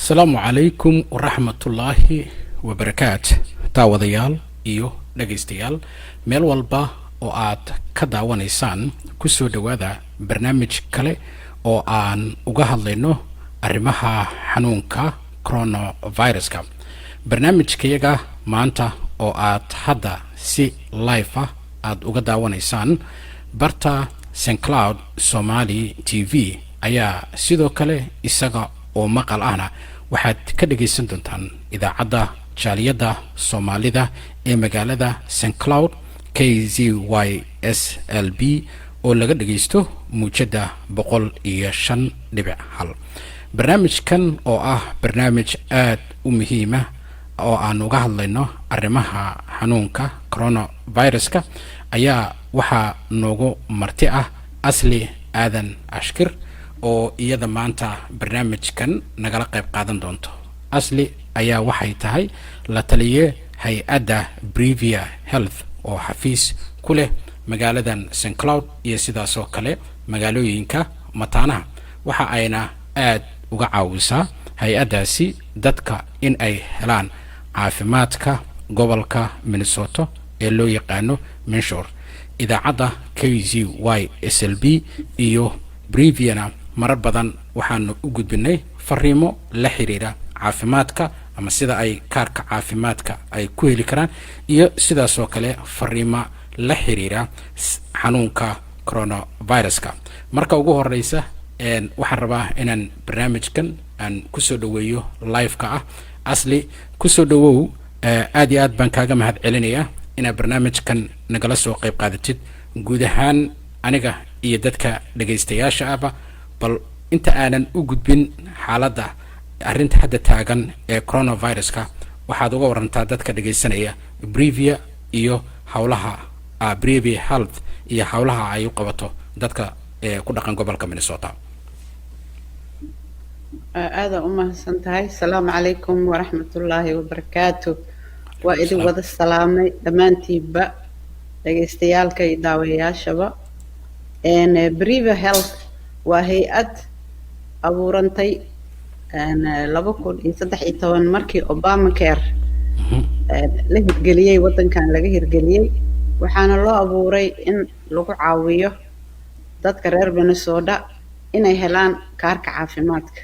Asalaamu calaykum waraxmatullaahi wabarakaat, daawadayaal iyo dhegaystayaal meel walba oo aad ka daawanaysaan. Kusoo dhowaada barnaamij kale oo aan uga hadlayno arrimaha xanuunka coronaviruska. Barnaamijkayaga maanta oo aad hadda si live ah aada uga daawanaysaan barta St Cloud Somali TV ayaa sidoo kale isaga oo maqal ahna waxaad ka dhagaysan doontaan idaacadda jaaliyadda Soomaalida ee magaalada St Cloud, KZYSLB, oo laga dhagaysto muujadda 105.1. Barnaamijkan oo ah barnaamij aada u muhiima oo aan uga hadlayno arrimaha xanuunka coronaviruska ayaa waxaa noogu marti ah Asli Aadan Ashkir oo iyada maanta barnaamijkan nagala qayb qaadan doonto. Asli ayaa waxay tahay la taliye hay-adda Previa Health oo xafiis ku leh magaaladan St Cloud iyo sidaasoo kale magaalooyinka mataanaha. Waxa ayna aada uga caawisaa hay-addaasi dadka in ay helaan caafimaadka gobolka Minnesota ee loo yaqaano MNsure. Idaacadda KZYSLB iyo Previana marar badan waxaanu u gudbinay fariimo la xiriira caafimaadka ama sida ay kaarka caafimaadka ay ku heli karaan iyo sidaasoo kale fariimo la xiriira xanuunka coronaviruska. Marka ugu horeysa, waxaan rabaa inaan barnaamijkan aan kusoo dhaweeyo live-ka ah. Asli, kusoo dhawow. Aad iyo aad baan kaaga mahad celinayaa inaad barnaamijkan nagala soo qayb qaadatid, guud ahaan aniga iyo dadka dhegaystayaasha ahba. Bal inta aanan u gudbin xaaladda arrinta hadda taagan ee coronaviruska, waxaad uga warantaa dadka dhegaysanaya Previa iyo howlaha Previa Health iyo howlaha ay u qabato dadka ee ku dhaqan gobolka Minnesota. Aada u mahadsan tahay. Asalaamu calaykum waraxmatullaahi wabarakaatu. Waa idin wada salaamay dhammaantiinba, dhagaystayaalka iyo daawayaashaba. Previa Health waa hay-ad abuurantay 2013 markii Obamacare la hirgeliyey, waddankan laga hirgeliyey. Waxaana loo abuuray in lagu caawiyo dadka reer Minnesota inay helaan kaarka caafimaadka.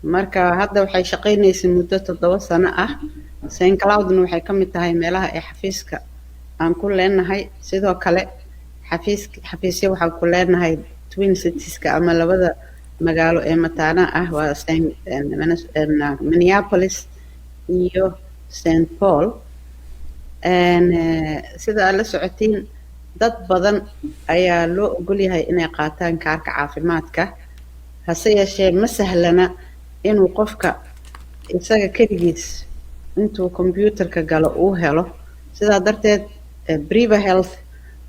Marka hadda waxay shaqaynaysay muddo 7 sano ah. St Cloudna waxay ka mid tahay meelaha ay xafiiska aan ku leenahay. Sidoo kale xafiisyo waxaan ku leenahay Twin Citieska ama labada magaalo ee mataana ah, waa Minneapolis iyo St Paul. Sida aad la socotiin, dad badan ayaa loo ogol yahay inay qaataan kaarka caafimaadka. Hase yeeshee, ma sahlana inuu qofka isaga keligiis intuu computerka galo uu helo. Sidaa darteed, Previa Health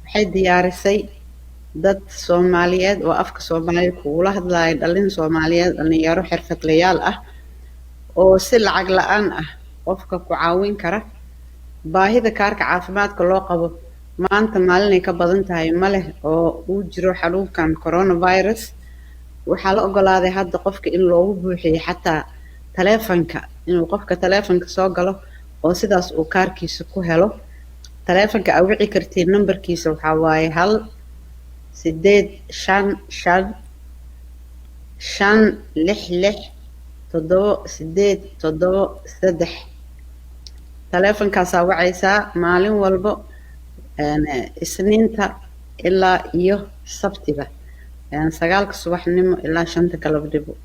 waxay diyaarisay dad Soomaaliyeed oo afka Soomaaliya kugula hadlaaya, dhalin Soomaaliyeed, dhalinyaro xirfadlayaal ah oo si lacag la-aan ah qofka ku caawin kara. Baahida kaarka caafimaadka loo qabo maanta maalinay ka badan tahay ma leh oo uu jiro xanuunkan coronavirus. Waxaa la ogolaaday hadda qofka in loogu buuxiyo xataa taleefanka, inuu qofka taleefanka soo galo oo sidaas uu kaarkiisa ku helo. Taleefanka aa wici kartiin nambarkiisa waxaa waaye 1-855-566-7873. Taleefankaasaa wacaysaa maalin walbo, Isniinta ilaa iyo Sabtiga, 9-ka subaxnimo ilaa 5-ta galabnimo.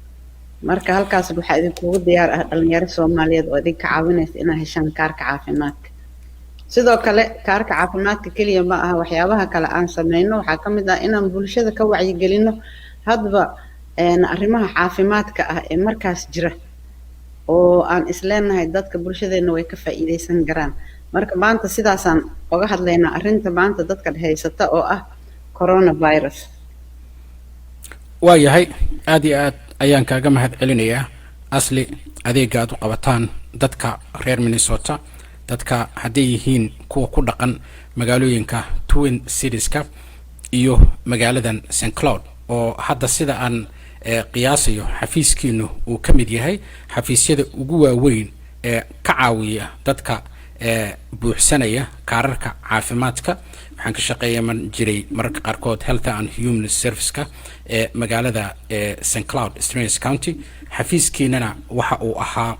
Marka halkaas waxaa idinkugu diyaar ah dhalinyaro Soomaaliyeed oo idinka caawinaysa inaad heshaan kaarka caafimaadka. Sidoo kale, kaarka caafimaadka keliya ma aha. Waxyaabaha kale aan sameyno waxaa ka mid ah inaan bulshada ka wacyigelino hadba arrimaha caafimaadka ah ee markaas jira oo aan isleenahay dadka bulshadeena way ka faa'iideysan karaan. Marka maanta sidaasaan oga hadlaynaa arrinta maanta dadka haysata oo ah coronavirus. Waa yahay, aada iyo aad ayaan kaaga mahad celinayaa, Asli, adeega aad u qabataan dadka reer Minnesota, dadka hadday yihiin kuwa ku dhaqan magaalooyinka Twin Citieska iyo magaaladan St Cloud oo hadda sida aan qiyaasayo xafiiskiinu uu ka mid yahay xafiisyada ugu waaweyn ee ka caawiya dadka buuxsanaya kaararka caafimaadka. Waxaan ka shaqeeyaman jiray mararka qaarkood Health and Human Serviceka ee magaalada St. Cloud, Stearns County. Xafiiskiinana waxa uu ahaa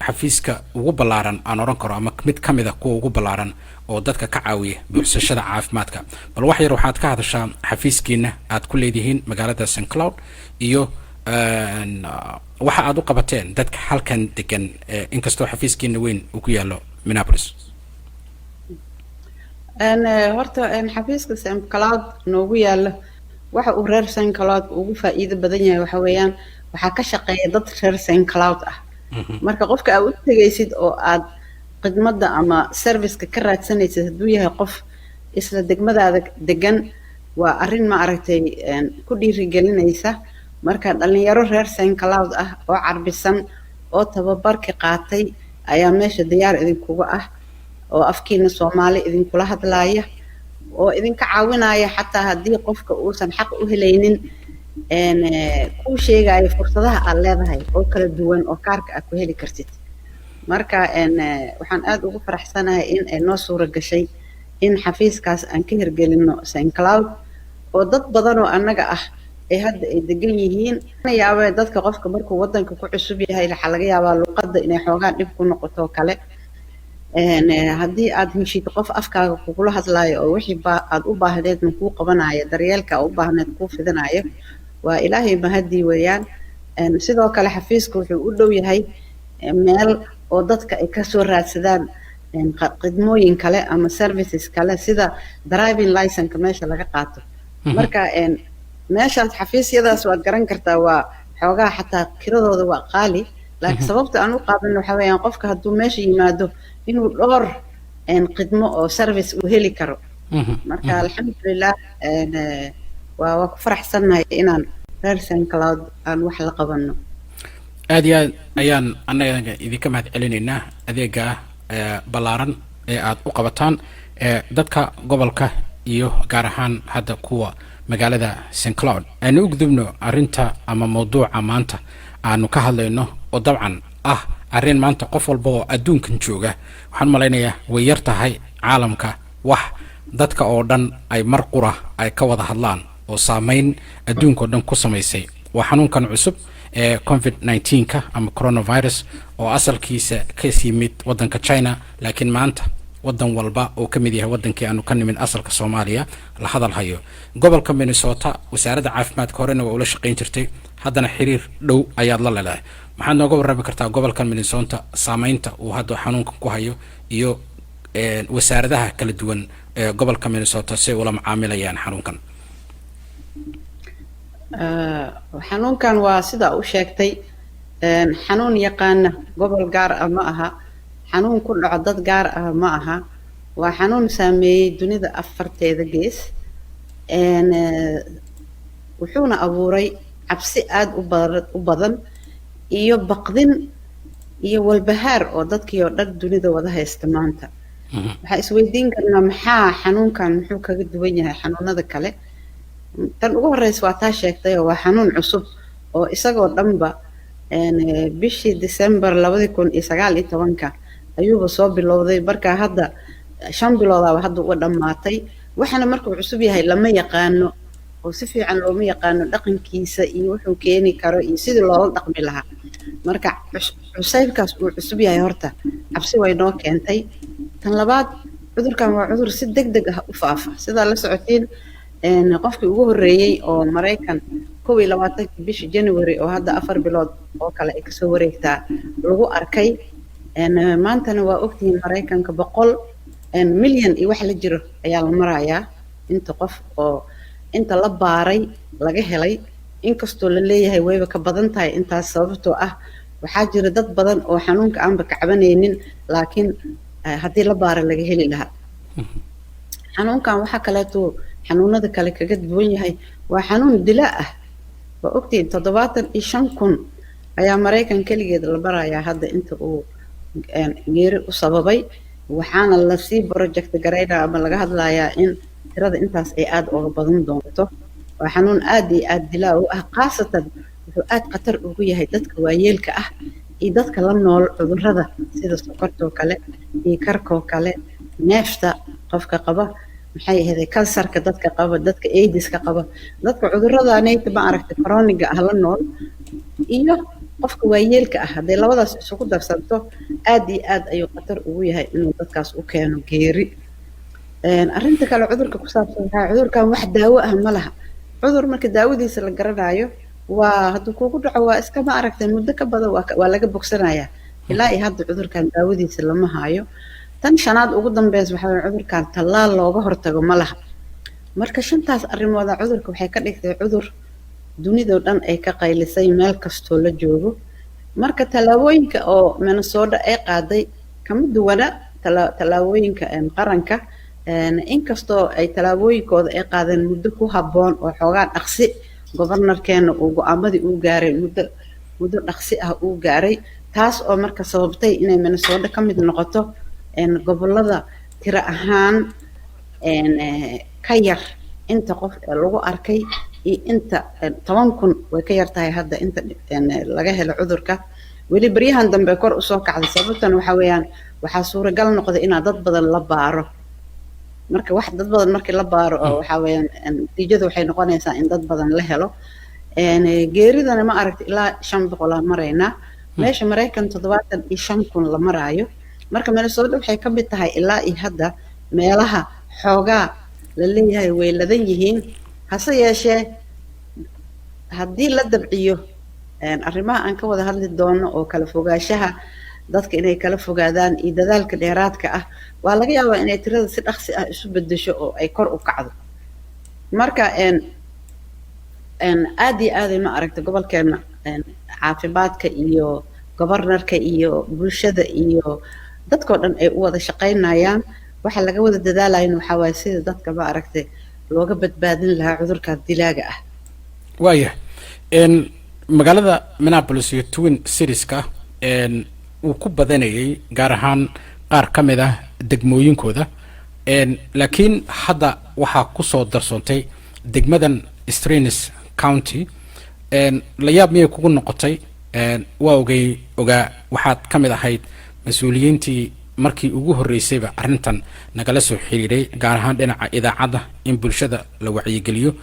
xafiiska ugu ballaaran aan odhan karo, ama mid ka mid a kuwa ugu ballaaran oo dadka ka caawiya buuxsashada caafimaadka. Bal wax yar waxaad ka hadashaa xafiiskiina aad ku leedihiin magaalada St. Cloud iyo waxa aad u qabateen dadka halkan degan, inkastoo xafiiskiina weyn uu ku yaalo Minneapolis. Horta xafiiska St. Cloud noogu yaala, waxa uu reer St. Cloud ugu faa'iido badan yahay waxa weeyaan waxaa ka shaqeeya dad reer St. Cloud ah. Marka qofka aad u tegaysid oo aad khidmadda ama serviceka ka raadsanaysid hadduu yahay qof isla degmadaada degan, waa arrin, ma aragtay, ku dhiirigelinaysa. Marka dhalinyaro reer St. Cloud ah oo carbisan oo tababarki qaatay ayaa meesha diyaar idinkuga ah, oo afkiina Soomaali idinkula hadlaaya oo idinka caawinaya, xataa haddii qofka uusan xaq u helaynin kuu sheegaya fursadaha aad leedahay oo kala duwan oo kaarka aad ku heli kartid. Marka waxaan aada ugu faraxsanahay in ay noo suura gashay in xafiiskaas aan ka hirgelino St. Cloud, oo dad badan oo annaga ah ay hadda ay degan yihiin. Yaabee dadka qofka markuu waddanka ku cusub yahay, waxaa laga yaabaa luqadda inay xoogaa dhib ku noqoto kale. Haddii aad heshid qof afkaaga kugula hadlaayo oo wixii ba aad u baahneedna kuu qabanayo, daryeelka aad u baahneed kuu fidinayo, waa Ilaahay mahadii weeyaan. Sidoo kale xafiiska wuxuu u dhow yahay meel oo dadka ay kasoo raadsadaan khidmooyin kale ama services kale, sida driving license meesha laga qaato. Marka meeshaas xafiisyadaas waad garan kartaa, waa xoogaa, xataa kiradooda waa qaali, laakiin sababta aan u qaadan waxa weeyaan qofka hadduu meesha yimaado inuu dhowr khidmo oo service uu heli karo. Marka alxamdulilah, waa ku faraxsannahay inaan reer St. Cloud aan wax la qabano. Aad iyo aad ayaan annaga idinka mahad celinaynaa adeega ballaaran ee aad u qabataan dadka gobolka iyo gaar ahaan hadda kuwa magaalada St. Cloud. Aynu u gudubno arrinta ama mawduuca maanta aanu ka hadlayno, oo dabcan ah arrin maanta qof walba oo adduunkan jooga, waxaan malaynayaa way yar tahay caalamka wax dadka oo dhan ay mar qura ay ka wada hadlaan oo saameyn adduunka oo dhan ku samaysay. Waa xanuunkan cusub ee COVID 19-ka ama coronavirus, oo asalkiisa ka yimid waddanka China, laakiin maanta waddan walba oo ka mid yahay waddankii aanu ka nimid asalka, Soomaaliya, la hadal hayo. Gobolka Minnesota wasaaradda caafimaadka horena waa ula shaqayn jirtay, haddana xiriir dhow ayaad la leedahay. Maxaad nooga warrami kartaa gobolkan Minnesota saameynta uu hadda xanuunkan ku hayo iyo wasaaradaha kala duwan ee gobolka Minnesota si ay ula macaamilayaan xanuunkan? Xanuunkan waa sida u sheegtay, xanuun yaqaana gobol gaar ah ma aha, xanuun ku dhaco dad gaar ah ma aha. Waa xanuun saameeyey dunida afarteeda gees, wuxuuna abuuray cabsi aada u badan iyo baqdin iyo walbahaar oo dadkii oo dhan dunida wada haysta maanta. Waxaa isweydiin karnaa, maxaa xanuunkan muxuu kaga duwan yahay xanuunada kale? Tan ugu horeysa waa taa sheegtay, oo waa xanuun cusub oo isagoo dhanba bishii December 2019-ka ayuuba soo bilowday. Marka hadda 5 biloodaaba hadda uga dhammaatay. Waxaana markuu cusub yahay lama yaqaano oo si fiican looma yaqaano dhaqankiisa iyo wuxuu keeni karo iyo sidii loola dhaqmi lahaa. Marka cusaybkaas uu cusub yahay horta cabsi way noo keentay. Tan labaad, cudurkan waa cudur si deg deg ah u faafa. Sidaa la socotiin, qofkii ugu horreeyey oo Maraykan 21-kii bishii January, oo hadda 4 bilood oo kale ay kasoo wareegtaa, lagu arkay. Maantana waa ogtihiin, Maraykanka 100 milyan iyo wax la jiro ayaa la marayaa inta qof oo inta la baaray laga helay, inkastoo la leeyahay wayba ka badan tahay intaas, sababtoo ah waxaa jira dad badan oo xanuunka aanba ka cabanaynin, laakiin haddii la baara laga heli lahaa. Xanuunkan waxaa kaleeto xanuunada kale kaga duwan yahay waa xanuun dilaa ah. Waa ogtihiin, 75,000 ayaa Maraykan keligeed la barayaa hadda inta uu geeri u sababay, waxaana lasii project garaynaa ama laga hadlayaa in tirada intaas ay aada uga badan doonto. Waa xanuun aad iyo aad dilaa u ah, khaasatan wuxuu aad khatar ugu yahay dadka waayeelka ah iyo dadka la nool cudurrada sida sokortoo kale iyo karkoo kale, neefta qofka qaba, maxay ahayd, kansarka dadka qaba, dadka AIDS-ka qaba, dadka cudurradaanayta, ma aragtay, chronic-ga ah la nool iyo qofka waayeelka ah. Hadday labadaas isugu darsanto, aad iyo aad ayuu khatar ugu yahay inuu dadkaas u keeno geeri. Arrinta kale cudurka ku saabsan waxaa, cudurkan wax daawo ah ma laha. Cudur marka daawadiisa la garanayo waa hadduu kugu dhaco waa iska, ma aragtay, muddo ka badan waa laga bogsanayaa. Ilaa iyo hadda cudurkan daawadiisa lama hayo. Tan shanaad ugu dambeysa waxaa weeye cudurkan tallaal looga hortago ma laha. Marka shantaas arrimooda cudurka waxay ka dhigtay cudur dunidoo dhan ay ka qaylisay meel kastoo la joogo. Marka tallaabooyinka oo Minnesota ay qaaday kama duwana tallaabooyinka qaranka, inkastoo ay tallaabooyinkooda ay qaadeen muddo ku habboon oo xoogaa dhaqsi. Governorkeena uu go-aamadii uu gaaray muddo dhaqsi ah uu gaaray, taas oo marka sababtay inay Minnesota ka mid noqoto gobollada tiro ahaan ka yar inta qof ee lagu arkay iyo inta 10,000 way ka yar tahay hadda inta laga helo cudurka. Weli baryahan dambe kor usoo kacday. Sababtan waxa weeyaan waxaa suuragal noqday inaa dad badan la baaro. Marka wax dad badan markii la baaro oo waxaa weeyaan natiijada waxay noqonaysaa in dad badan la helo. Geeridana, ma aragta, ilaa 500 aan maraynaa, meesha Maraykan 75,000 la maraayo. Marka Minnesota waxay ka mid tahay ilaa iyo hadda meelaha xoogaa la leeyahay way ladan yihiin. Hase yeeshee haddii la dabciyo arrimaha aan ka wada hadli doono oo kala fogaanshaha, dadka inay kala fogaadaan iyo dadaalka dheeraadka ah, waa laga yaabaa inay tirada si dhaqsi ah isu bedesho oo ay kor u kacdo. Marka aad iyo aaday, ma aragta, gobolkeena caafimaadka iyo governorka iyo bulshada iyo dadkoo dhan ay u wada shaqaynayaan. Waxa laga wada dadaalayana waxaa waaye sida dadka, ma aragtay, looga badbaadin lahaa cudurkan dilaaga ah. Waayahay, magaalada Minneapolis iyo Twin Citieska wuu ku badanayay, gaar ahaan qaar ka mid ah degmooyinkooda, laakiin hadda waxaa kusoo darsoontay degmadan Stearns County. La yaab miyay kugu noqotay? Waa ogay ogaa waxaad ka mid ahayd mas-uuliyiintii markii ugu horreysayba arrintan nagala soo xiriiray, gaar ahaan dhinaca idaacadda, in bulshada la wacyigeliyo.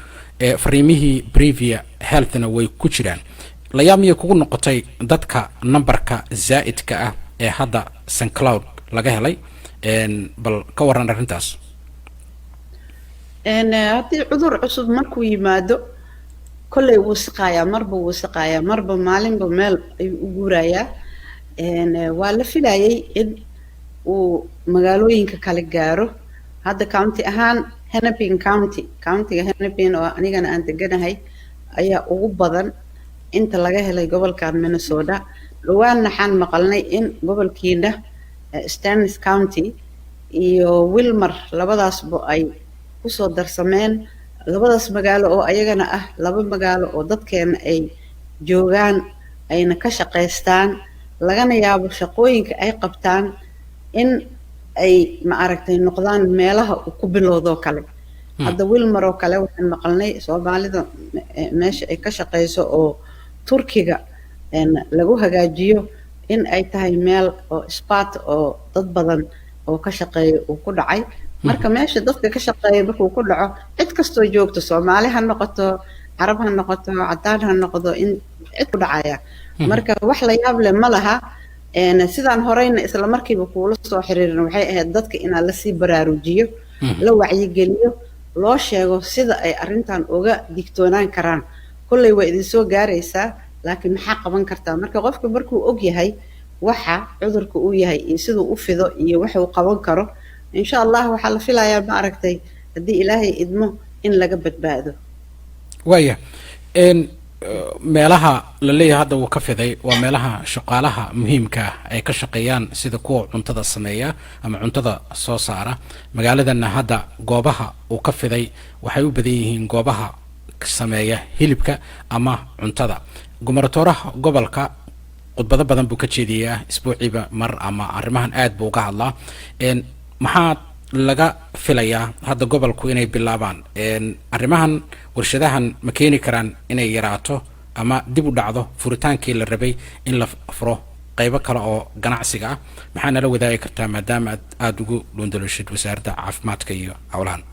Fariimihii Previa Healthna way ku jiraan. Layaab miyay kugu noqotay dadka numberka zaa'idka ah ee hadda St Cloud laga helay? Bal ka waran arrintaas. Haddii cudur cusub markuu yimaado, kolley wuu siqaayaa, marba wuu siqaayaa, marba maalinba meel ayuu u guurayaa. Waa la filayay in uu magaalooyinka kale gaaro. Hadda county ahaan Hennepin County, countyga Hennepin oo anigana aan deganahay, ayaa ugu badan inta laga helay gobolkan Minnesota. Dhowaan waxaan maqalnay in gobolkiina Stearns County iyo Willmar labadaasba ay kusoo darsameen, labadaas magaalo oo ayagana ah laba magaalo oo dadkeena ay joogaan ayna ka shaqaystaan, lagana yaabo shaqooyinka ay qabtaan in ay, ma aragtay, noqdaan meelaha uu ku bilowdoo kale. Hadda Willmar oo kale waxaan maqalnay Soomaalida meesha ay ka shaqayso oo Turkiga lagu hagaajiyo in ay tahay meel oo spot oo dad badan oo ka shaqeeya uu ku dhacay. Marka meesha dadka ka shaqeeya markuu ku dhaco, cid kastoo joogto, Soomaali ha noqoto, Carab ha noqoto, cadaan ha noqdo, in cid ku dhacaya. Marka wax la yaab leh ma laha. Sidaan horeyna isla markiiba kuula soo xiriirin waxay ahayd dadka inaa lasii baraarujiyo, la wacyigeliyo, loo sheego sida ay arrintan uga digtoonaan karaan. Kolley waa idinsoo gaaraysaa, laakiin maxaa qaban kartaa? Marka qofka markuu og yahay waxa cudurka uu yahay iyo siduu u fido iyo waxa uu qaban karo, insha Allah waxaa la filayaa, ma aragtay, haddii Ilaahay idmo, in laga badbaado. Waaya, meelaha la leeyahay hadda wuu ka fiday waa meelaha shaqaalaha muhiimka ah ay ka shaqeeyaan, sida kuwa cuntada sameeya ama cuntada soo saara. Magaaladana hadda goobaha uu ka fiday waxay u badan yihiin goobaha sameeya hilibka ama cuntada. Gubernatooraha gobolka khudbado badan buu ka jeediyaa isbuuciiba mar, ama arrimahan aad buu uga hadlaa. Maxaad Laga filayaa hadda gobolku inay bilaabaan arrimahan. Warshadahan ma keeni karaan inay yaraato ama dib u dhacdo furitaankii la rabay in la furo qaybo kale oo ganacsiga ah? Maxaa nala wadaagi kartaa, maadaama aad aada ugu dhuundaloshid wasaaradda caafimaadka iyo howlahan?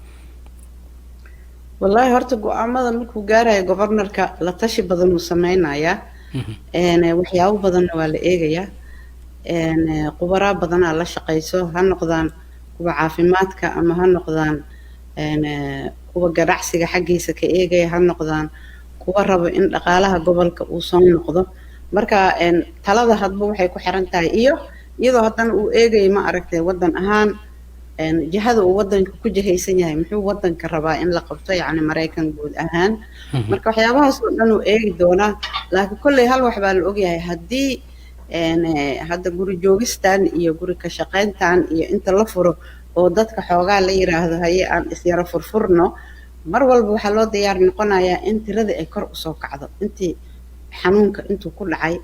Wallaahi, horta go-aamada markuu gaarayo governorka, la tashi badan uu sameynayaa, waxyaabo badanna waa la eegayaa, khubaraa badanaa la shaqeyso, ha noqdaan kuwa caafimaadka ama ha noqdaan kuwa ganacsiga xaggiisa ka eegaya, ha noqdaan kuwa rabo in dhaqaalaha gobolka uu soo noqdo. Marka talada hadba waxay ku xiran tahay, iyo iyadoo haddana uu eegayo, ma aragtay, waddan ahaan jihada uu waddanka ku jihaysan yahay, muxuu waddanka rabaa in la qabto, yacni Maraykan guud ahaan. Marka waxyaabahaas oo dhan uu eegi doonaa. Laakiin kolley hal wax baa la ogyahay: haddii hadda guri joogistan iyo guri ka shaqayntan iyo inta la furo oo dadka xoogaa la yiraahdo, "Haye, aan isyaro furfurno," mar walba waxaa loo diyaar noqonayaa in tiradii ay kor usoo kacdo. Intii xanuunka intuu ku dhacay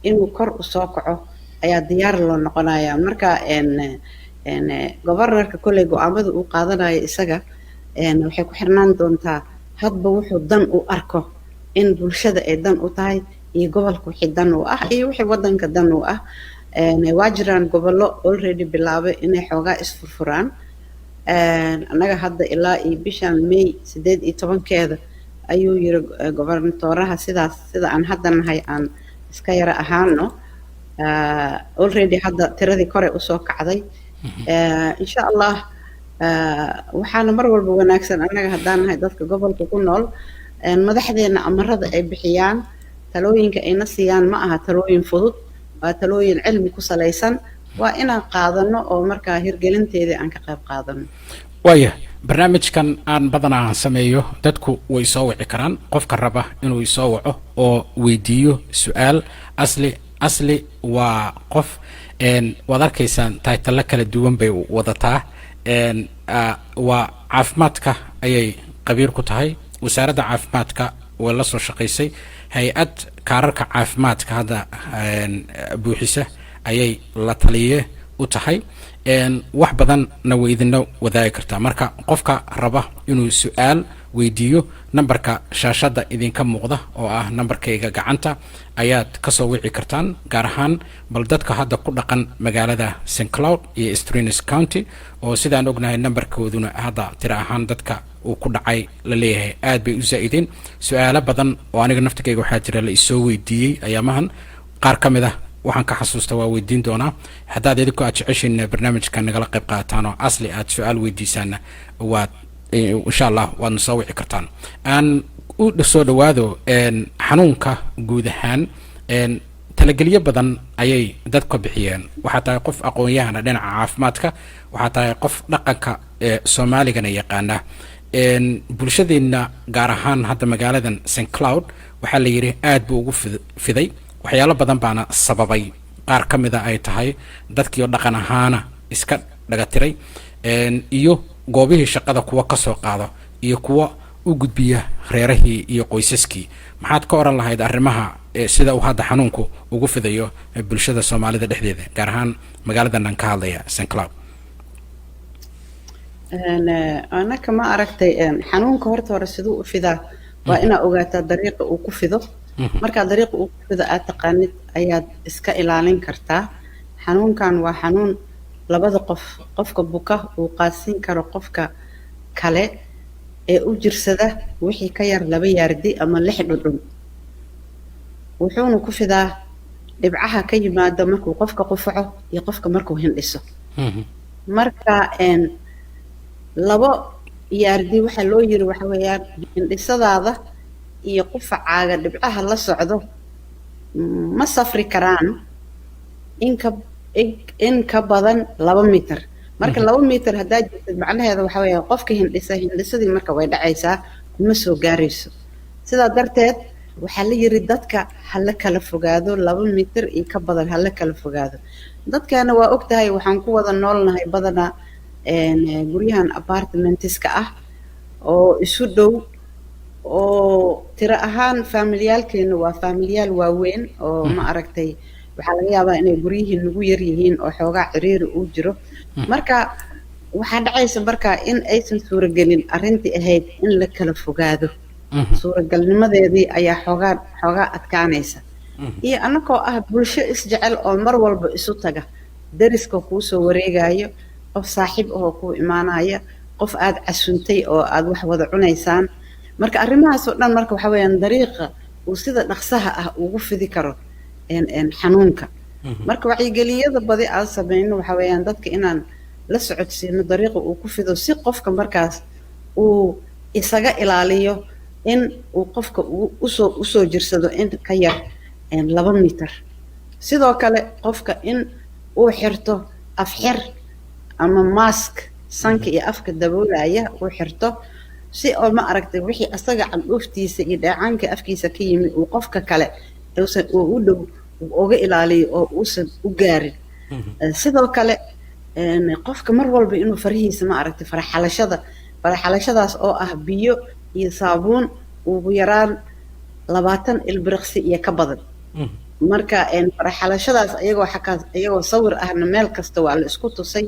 inuu kor usoo kaco ayaa diyaar loo noqonayaa. Marka governorka kolley go-aamada uu qaadanayo isaga waxay ku xirnaan doontaa hadba wuxuu dan u arko in bulshada ay dan u tahay, iyo gobolka wixii dan u ah, iyo wixii waddanka dan u ah. Waa jiraan gobollo already bilaabay inay xoogaa isfurfuraan. Annaga hadda ilaa iyo bishan May 18-keeda ayuu yiri gobernatoraha, sidaas sida aan hadda nahay aan iska yara ahaano. Already hadda tiradii kore usoo kacday. Insha Allah, waxaana mar walba wanaagsan annaga haddaan nahay dadka gobolka ku nool, madaxdeena amarada ay bixiyaan, talooyinka ayna siiyaan, ma aha talooyin fudud, waa talooyin cilmi ku salaysan. Waa inaan qaadano oo markaa hirgelinteedii aan ka qayb qaadano. Waaya, barnaamijkan aan badanaa sameeyo, dadku way soo wici karaan. Qofka raba inuu isoo waco oo weydiiyo su-aal Asli, Asli waa qof waad arkaysaan title kala duwan bay wadataa. Waa caafimaadka ayay qabiir ku tahay, wasaaradda caafimaadka way la soo shaqaysay, hay-ad kaararka caafimaadka hadda buuxisa ayay la taliye u tahay. Wax badanna way idinla wadaagi kartaa. Marka qofka raba inuu su-aal weydiiyo, nambarka shaashadda idinka muuqda oo ah nambarkayga gacanta ayaad kasoo wici kartaan, gaar ahaan bal dadka hadda ku dhaqan magaalada St Cloud iyo Stearns County, oo sidaan ognahay nambarkooduna hadda tira ahaan dadka uu ku dhacay la leeyahay aad bay u zaa'ideen. Su-aalo badan oo aniga naftigayga waxaa jira la isoo weydiiyey ayaamahan, qaar ka mid ah waxaan ka xasuusta waa weydiin doonaa. Haddaad idinku aad jeceshiin barnaamijka nagala qayb qaataan oo Asli aad su-aal weydiisaana, waad insha Allah waadna soo wici kartaan. Aan u soo dhawaado xanuunka guud ahaan. Talagelyo badan ayay dadka bixiyeen. Waxaa tahay qof aqoon-yahana dhinaca caafimaadka, waxaa tahay qof dhaqanka soomaaligana yaqaana. Bulshadeenna, gaar ahaan hadda magaaladan St Cloud, waxaa la yidhi aad buu ugu fiday. Waxyaalo badan baana sababay, qaar ka mida ay tahay dadkii oo dhaqan ahaana iska dhagatiray, iyo goobihii shaqada kuwa ka soo qaado iyo kuwa u gudbiya reerahii iyo qoysaskii. Maxaad ka oran lahayd arrimaha sida uu hadda xanuunku ugu fidayo bulshada soomaalida dhexdeeda, gaar ahaan magaaladan aan ka hadlaya, St Cloud? Anaka, ma aragtay, xanuunka horta hore siduu u fidaa waa inaa ogaataa dariiqa uu ku fido. Markaa dariiqa uu ku fido aad taqaanid ayaad iska ilaalin kartaa. Xanuunkan waa xanuun labada qof, qofka buka uu qaadsiin karo qofka kale ee u jirsada wixii ka yar 2 yaardi ama 6 dhudhun. Wuxuuna ku fidaa dhibcaha ka yimaada markuu qofka qufaco iyo qofka markuu hindhiso. Marka 2 yaardi waxaa loo yiri waxa weeyaan hindhisadaada iyo qufacaaga dhibcaha la socdo ma safri karaan in ka badan 2 mitir. Marka 2 mitir haddaa jirtid, macnaheeda waxa weeya qofka hindhisa, hindhisadii marka way dhacaysaa, kuma soo gaarayso. Sidaa darteed waxaa la yiri dadka hala kala fogaado, 2 mitir iyo ka badan hala kala fogaado. Dadkana waa ogtahay, waxaan ku wada noolnahay badanaa guryahan apartmentiska ah oo isu dhow, oo tiro ahaan faamiliyaalkeena waa faamiliyaal waaweyn, oo ma aragtay, waxaa laga yaabaa inay guryihii nagu yar yihiin oo xoogaa ciriiri uu jiro. Marka Waxaa dhacaysa markaa in aysan suuragelin arrintii ahayd in la kala fogaado. Suuragalnimadeedii ayaa xoogaa adkaanaysa. Iyo annagoo ah bulsho isjecel oo mar walba isu taga, dariska kuu soo wareegayo, qof saaxiib ahoo kuu imaanaya, qof aad casuntay oo aad wax wada cunaysaan. Marka arrimahaas oo dhan marka waxa weeyaan dariiqa uu sida dhaqsaha ah ugu fidi karo xanuunka. Marka wacyigeliyada badi aan sameyno waxa weeyaan dadka inaan la socodsiino dariiqa uu ku fido, si qofka markaas uu isaga ilaaliyo in uu qofka usoo jirsado in ka yar 2 mitir. Sidoo kale qofka in uu xirto afxir ama mask sanka iyo afka daboolaya uu xirto, si oo ma aragtay wixii asaga candhuuftiisa iyo dheecaanka afkiisa ka yimi uu qofka kale uusan uu u dhow uga ilaaliyo oo uusan u gaarin. Sidoo kale qofka mar walba inuu farihiisa, ma aragtay, faraxalashada, faraxalashadaas oo ah biyo iyo saabuun ugu yaraan 20 ilbiriqsi iyo ka badan. Marka faraxalashadaas iyagoo xakaas iyagoo sawir ahna meel kasta waa la isku tusay.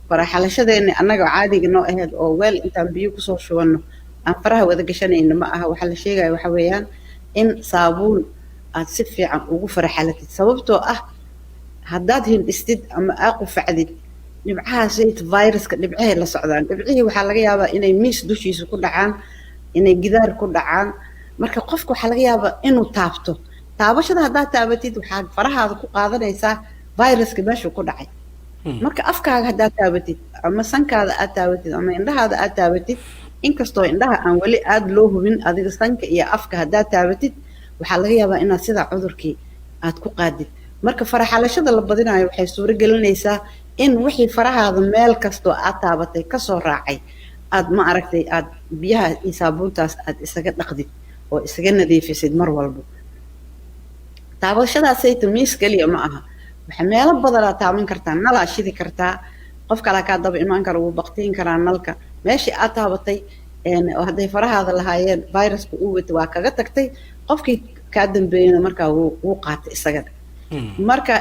Faraxalashadeeni annaga caadiga noo ahayd oo weel intaan biyo kusoo shubanno aan faraha wada gashanayno ma aha. Waxaa la sheegaya waxa weeyaan in saabuun aad si fiican ugu faraxalatid, sababtoo ah haddaad hindhistid ama aa qufacdid, dhibcahaas viruska dhibcahay la socdaan. Dhibcihii waxaa laga yaabaa inay miis dushiisa ku dhacaan, inay gidaar ku dhacaan. Marka qofka waxaa laga yaabaa inuu taabto. Taabashada haddaad taabatid, waxaad farahaada ku qaadanaysaa viruska meeshuu ku dhacay. Marka afkaaga haddaad taabatid ama sankaada aad taabatid ama indhahaada aad taabatid, inkastoo indhaha aan weli aada loo hubin, adiga sanka iyo afka haddaad taabatid, waxaa laga yaabaa inaad sidaa cudurkii aad ku qaadid. Marka faraxalashada la badinayo waxay suuro gelinaysaa in wixii farahaada meel kastoo aad taabatay kasoo raacay aad, ma aragtay, aad biyaha iyo saabuuntaas aad isaga dhaqdid oo isaga nadiifisid mar walbo. Taabashadaasayta miis keliya ma aha, waxaa meelo badanaa taaban kartaa, nalaa shidi kartaa, qof kalaa kaa daba imaan kara, wuu baktiin karaa nalka meeshii aad taabatay. Oo hadday farahaada lahaayeen viruska uu wata waa kaga tagtay, qofkii kaa dambeeyana markaa wuu qaatay isagana. Marka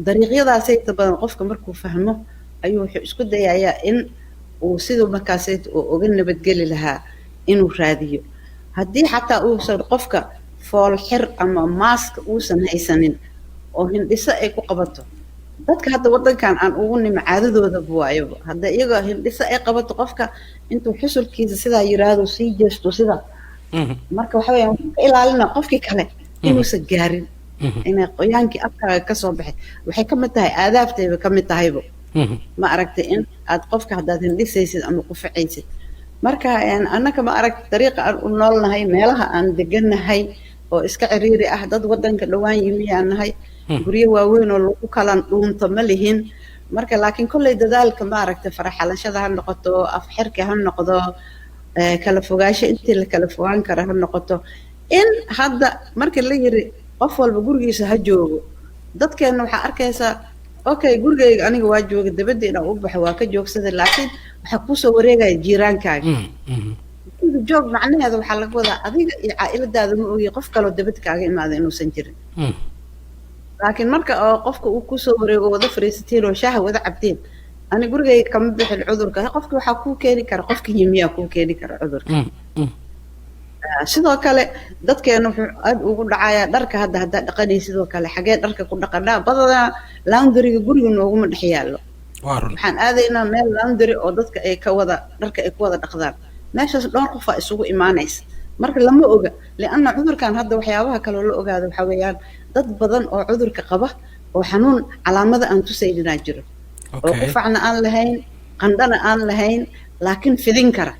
dariiqyadaasayta badan qofka markuu fahmo ayuu wuxuu isku dayayaa in uu siduu markaasayta uu uga nabadgeli lahaa inuu raadiyo. Haddii xataa uusan qofka fool xir ama mask uusan haysanin oo hindhiso ay ku qabato, dadka hadda waddankan aan ugu nimi caadadoodaba waayaba, hadda iyagoo hindhiso ay qabato, qofka intuu xusulkiisa sidaa yiraahdo sii jeesto sidaa. Marka waxa weeyaan wuxuu ka ilaalina qofkii kale inuusan gaarin inay qoyaankii afkaaga kasoo baxay. Waxay ka mid tahay aadaabtayba ka mid tahaybo, ma aragtay, in aad qofka haddaad hindhisaysid ama qufacaysid. Marka annaka, ma aragtay, dariiqa aan u noolnahay, meelaha aan degannahay oo iska ciriiri ah, dad waddanka dhowaan yimiyaan nahay, guryo waaweyn oo lagu kala dhuunto ma lihin. Marka laakiin kolley dadaalka, ma aragtay, faraxalashada ha noqoto, afxirka ha noqdo, kala fogaansho intii la kala fogaan kara ha noqoto. In hadda marka la yiri qof walba gurigiisa ha joogo, dadkeenna waxaa arkaysaa, okay, gurigayga aniga waa jooga, dabadda inaan u baxo waa ka joogsada, laakiin waxaa kuusoo wareegaya jiiraankaaga. Guriga joog macnaheeda waxaa laga wadaa adiga iyo caa'iladaada, ma ogi qof kaloo dabad kaaga imaada inuusan jirin. Laakiin marka oo qofka uu kusoo wareego, wada fariisatiin oo shaaha wada cabtiin, ani gurigayga kama bixin cudurka, qofki waxaa kuu keeni kara qofka yimiyaa kuu keeni kara cudurka. Sidoo kale dadkeena wuxuu aad ugu dhacayaa dharka. Hadda haddaa dhaqanay, sidoo kale xagee dharka ku dhaqanaa? Badanaa laundryga guriga nooguma dhex yaallo. Waa run. Waxaan aadaynaa meel laundry oo dadka ay ka wada dharka ay ku wada dhaqdaan. Meeshaas dhowr qofaa isugu imaanaysa. Marka lama oga, lianna cudurkan hadda waxyaabaha kaloo la ogaado waxaa weeyaan dad badan oo cudurka qaba oo xanuun calaamada aan tusayninaa jiro, oo qufacna aan lahayn, qandhana aan lahayn, laakiin fidin kara.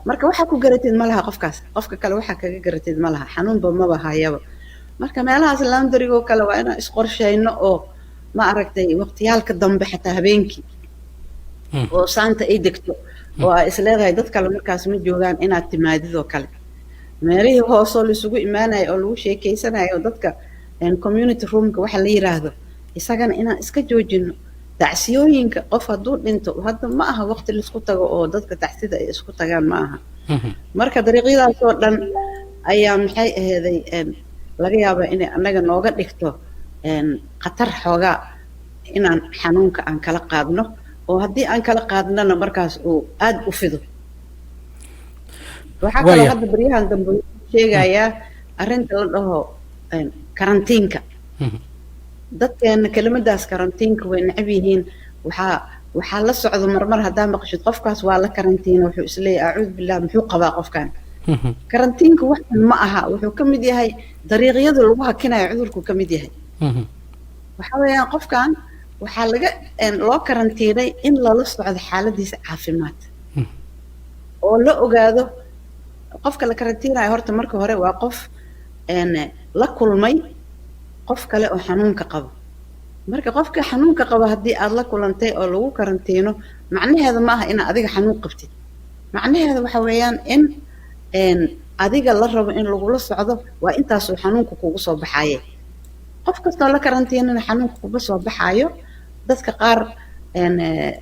Marka waxaa ku garatid ma laha qofkaas, qofka kale waxaa kaga garatid ma laha, xanuunba maba hayaba. Marka meelahaas laundrygoo kale waa inaan isqorshayno oo, ma aragtay, waqtiyaalka dambe, xataa habeenkii oo saanta ay degto oo aa is leedahay dad kale markaas ma joogaan, inaad timaadidoo kale meelihii hoosoo laisugu imaanayo oo lagu sheekeysanayo oo dadka community roomka waxa la yiraahdo, isagana inaan iska joojino. Tacsiyooyinka, qof hadduu dhinto, hadda ma aha waqti laisku tago oo dadka tacsida ay isku tagaan ma aha. Marka dariiqyadaas oo dhan ayaa, maxay aheeday, laga yaabaa inay annaga nooga dhigto khatar xoogaa inaan xanuunka aan kala qaadno. Oo haddii aan kala qaadnana markaas uu aada u fido. Waxaa kaloo hadda baryahan dambe sheegayaa arrinta la dhaho karantiinka. Dadkeena kelimadaas karantiinka way necab yihiin. Waxaa la socdo marmar haddaa maqashid qofkaas waa la karantiina, wuxuu isleeyahay, "Acuudu billah, muxuu qabaa qofkan?" Karantiinka wax ma aha, wuxuu ka mid yahay dariiqyada lagu hakinayo cudurku ka mid yahay. Waxa weeyaan qofkan waxaa laga loo karantiinay in lala socdo xaaladiisa caafimaad oo la ogaado. Qofka la karantiinayo horta marka hore waa qof la kulmay qof kale oo xanuunka qabo. Marka qofka xanuunka qabo haddii aada la kulantay oo lagu karantiino, macnaheeda ma aha inaad adiga xanuun qabtid. Macnaheeda waxa weeyaan in adiga la rabo in lagula socdo, waa intaasuu xanuunka kugu soo baxaye. Qof kastoo la karantiinana xanuunka kuga soo baxaayo. Dadka qaar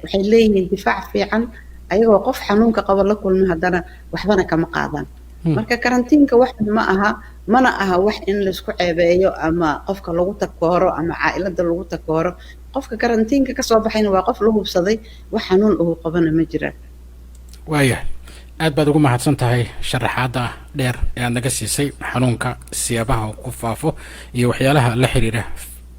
waxay leeyihiin difaac fiican, ayagoo qof xanuunka qabo la kulmay haddana waxbana kama qaadaan. Marka karantiinka wax ma aha, mana aha wax in laisku ceebeeyo ama qofka lagu takooro ama caailada lagu takooro. Qofka karantiinka kasoo baxayna waa qof la hubsaday, wax xanuun uu qabana ma jiraan. Waayahay, aad baad ugu mahadsan tahay sharaxaadda dheer ee aad naga siisay xanuunka, siyaabaha uu ku faafo iyo waxyaalaha la xiriira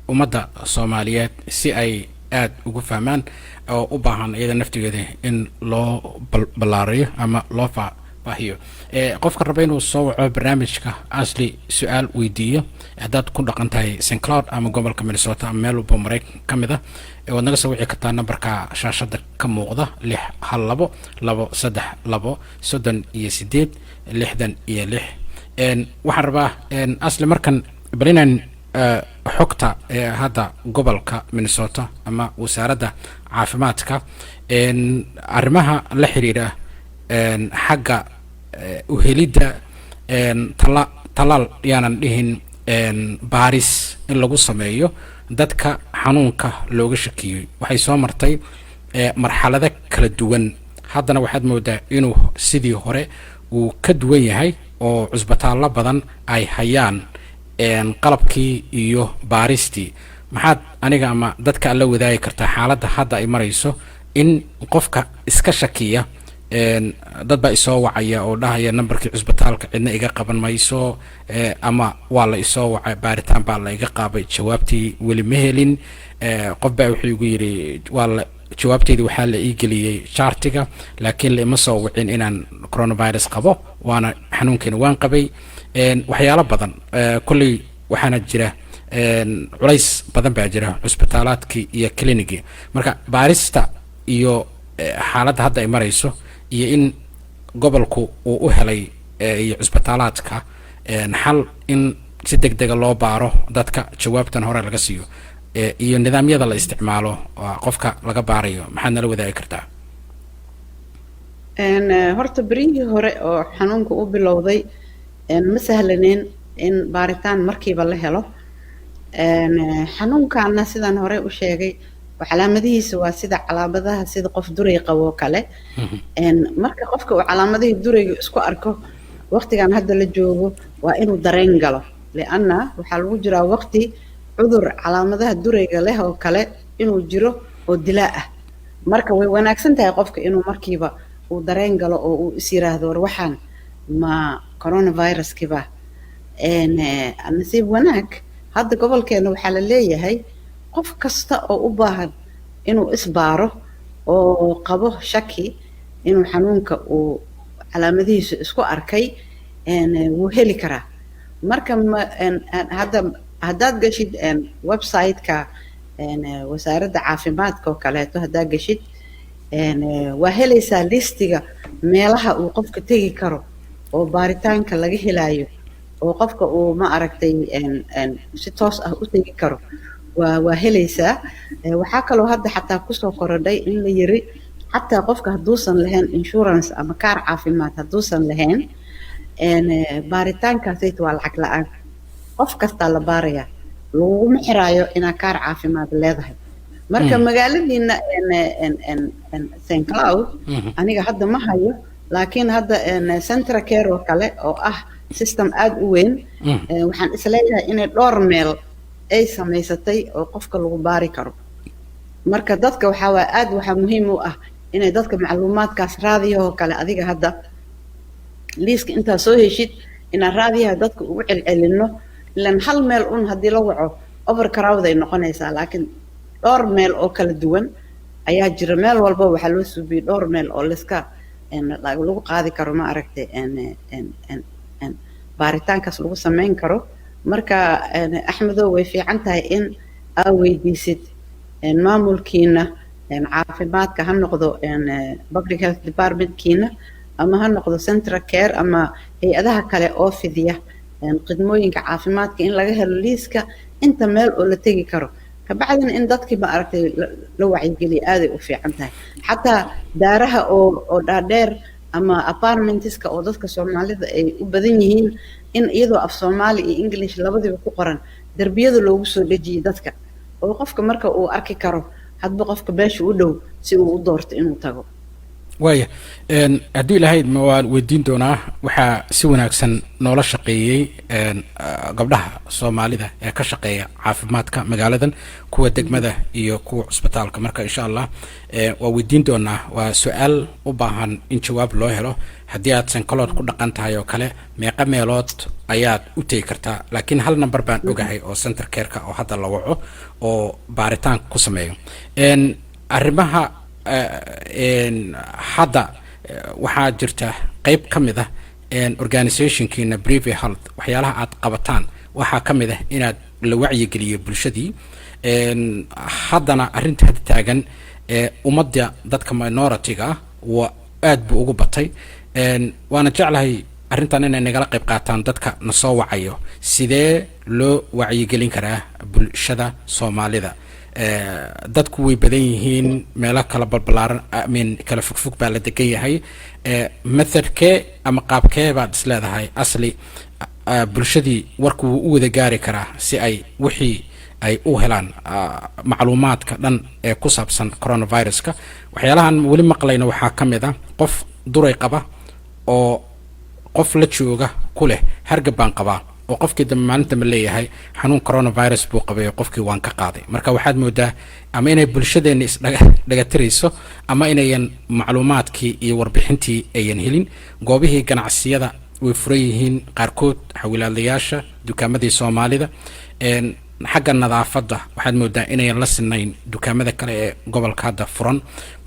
ummadda Soomaaliyeed si ay aada ugu fahmaan oo u baahan iyada naftigeeda in loo ballaariyo ama loo faahiyo. Qofka raba inuu soo waco barnaamijka, Asli su-aal weydiiyo, haddaad ku dhaqan tahay St Cloud ama gobolka Minnesota ama meel walbo Maraykan ka mid ah, waad naga soo wici kartaa nambarka shaashada ka muuqda, 612 232 38 66. Waxaan rabaa, Asli, markan bal inaan xogta ee hadda gobolka Minnesota ama wasaaradda caafimaadka, arrimaha la xiriira xagga uhelidda tala talaal yaanan dhihin, baaris in lagu sameeyo dadka xanuunka looga shakiyey, waxay soo martay marxalado kala duwan. Haddana waxaad moodaa inuu sidii hore uu ka duwan yahay oo cusbitaallo badan ay hayaan qalabkii iyo baaristii. Maxaad aniga ama dadka la wadaagi kartaa xaaladda hadda ay marayso in qofka iska shakiya? Dad baa isoo wacaya oo dhahaya nambarkii cusbitaalka cidna iga qaban mayso, ama waa la isoo wacay, baaritaan baa la iga qaabay, jawaabtii weli ma helin. Qof baa wuxuu igu yidhi waa la jawaabteydii waxaa la ii geliyey chartiga, laakiin la ima soo wicin inaan coronavirus qabo, waana xanuunkiina waan qabay. Waxyaalo badan kolley waxaana jira culays badan baa jira cusbitaalaadkii iyo clinicii. Marka baarista iyo xaaladda hadda ay marayso iyo in gobolku uu u helay iyo cusbitaalaadka xal in si deg dega loo baaro dadka, jawaabtan hore laga siiyo, iyo nidaamyada la isticmaalo qofka laga baarayo, maxaad nala wadaagi kartaa? Horta beryihii hore oo xanuunka u bilowday ma sahlaneyn in baaritaan markiiba la helo. Xanuunkaana sidaan hore u sheegay, calaamadihiisa waa sida calaamadaha sida qof duray qabo kale. Marka qofka uu calaamadihii durayga isku arko, waqtigan hadda la joogo waa inuu dareen galo, lianna waxaa lagu jiraa waqti cudur calaamadaha durayga leh oo kale inuu jiro oo dilaa ah. Marka way wanaagsan tahay qofka inuu markiiba uu dareen galo oo uu is yiraahdo, "War, waxaan ma coronaviruskiba?" Nasiib wanaag hadda gobolkeena waxaa la leeyahay qof kasta oo u baahan inuu isbaaro oo qabo shaki inuu xanuunka uu calaamadihiisu isku arkay wuu heli karaa. Marka ma hadda haddaad gashid website-ka wasaaradda caafimaadka oo kaleeto, haddaad gashid waa helaysaa listiga meelaha uu qofka tegi karo oo baaritaanka laga helaayo oo qofka uu ma aragtay si toos ah u tegi karo, waa helaysaa. Waxaa kaloo hadda xataa kusoo korodhay in la yiri xataa qofka hadduusan lahayn insurance ama kaar caafimaad hadduusan lahayn, baaritaankaasayta waa lacag la-aan. Qof kastaa la baarayaa, laguguma xiraayo inaad kaar caafimaad leedahay. Marka magaaladiina St Cloud aniga hadda ma hayo, laakiin hadda CentraCare oo kale oo ah system aada u weyn, waxaan isleeyahay inay dhowr meel ay samaysatay oo qofka lagu baari karo. Marka dadka waxaa waay aad waxaa muhiim u ah inay dadka macluumaadkaas raadiyahoo kale, adiga hadda liiska intaa soo heshid, inaan raadiyaha dadka ugu celcelinno. Ilan hal meel un haddii la waco, overcrowd ay noqonaysaa, laakiin dhowr meel oo kala duwan ayaa jira. Meel walba waxaa loo suubiyey dhowr meel oo layska lagu qaadi karo, ma aragtay, baaritaankaas lagu sameyn karo. Marka Axmedow, way fiican tahay in aa weydiisid maamulkiina caafimaadka, ha noqdo public health departmentkiina ama ha noqdo CentraCare ama hay-adaha kale oo fidiya khidmooyinka caafimaadka, in laga helo liiska inta meel oo la tegi karo. Kabacdina in dadkii, ma aragtay, la wacyigeliya aaday u fiican tahay. Xataa daaraha oo dhaadheer ama apartmentska oo dadka Soomaalida ay u badan yihiin, in iyadoo af Soomaali iyo English labadiba ku qoran derbiyada loogu soo dhejiyay dadka, oo qofka marka uu arki karo hadba qofka meesha u dhow si uu u doorto inuu tago. Waaya, haddii lahayd ma waan weydiin doonaa. Waxaa si wanaagsan noola shaqeeyey gabdhaha Soomaalida ee ka shaqeeya caafimaadka magaaladan, kuwa degmada iyo kuwa cusbitaalka. Marka insha Allah waa weydiin doonaa. Waa su-aal u baahan in jawaab loo helo. Haddii aad St. Cloud ku dhaqan tahay oo kale, meeqa meelood ayaad u tegi kartaa? Laakiin hal number baan ogahay oo CentraCare-ka oo hadda la waco oo baaritaan ku sameeyo arrimaha. Hadda waxaa jirta qeyb ka mid ah organizationkiina Privia Health, waxyaalaha aad qabataan waxaa ka mid ah inaad la wacyigeliyo bulshadii. Haddana arrinta hadda taagan ummadda dadka minority-ga ah waa aad buu ugu batay. Waana jeclahay arrintan inay nagala qayb qaataan dadka na soo wacayo. Sidee loo wacyigelin karaa bulshada Soomaalida? Dadku way badan yihiin, meelo kala balbalaaran, I mean, kala fogfog baa la degan yahay. Methodkee ama qaabkee baad is leedahay asli bulshadii warku wuu u wada gaari karaa si ay wixii ay u helaan macluumaadka dhan ee ku saabsan coronaviruska? Waxyaalahan weli maqlayna waxaa ka mid ah qof duray qaba oo qof la jooga ku leh "Hargab baan qabaa", oo qofkii dambe maalinta ma leeyahay xanuun coronavirus buu qabay oo qofkii waan ka qaaday. Marka waxaad moodaa ama inay bulshadeenna isdhagatirayso ama inayan macluumaadkii iyo warbixintii ayan helin. Goobihii ganacsiyada way furan yihiin qaarkood, xawilaadlayaasha, dukaamadii Soomaalida. Xagga nadaafadda waxaad moodaa inayan la sinayn dukaamada kale ee gobolka hadda furan.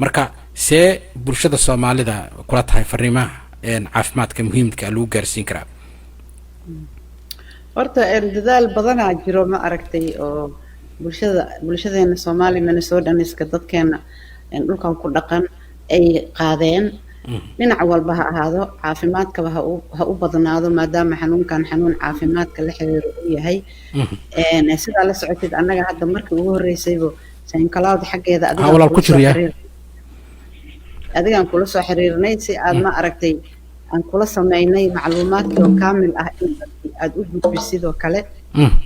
Marka see bulshada Soomaalida kula tahay fariimaha caafimaadka muhiimka lagu gaarsiin karaa? Horta dadaal badanaa jiro, ma aragtay, oo bulshadeena Soomaali Minnesotaniska, dadkeena dhulkan ku dhaqan ay qaadeen, dhinac walba ha ahaado, caafimaadkaba ha u badnaado, maadaama xanuunkan xanuun caafimaadka la xiriiro uu yahay. Sidaa la socotid, annaga hadda markii ugu horreysayba St. Cloud xaggeeda adigaan kula soo xiriirnay si aad, ma aragtay, aan kula sameynay macluumaadkii oo kaamil ah in aad u gudbisid oo kale.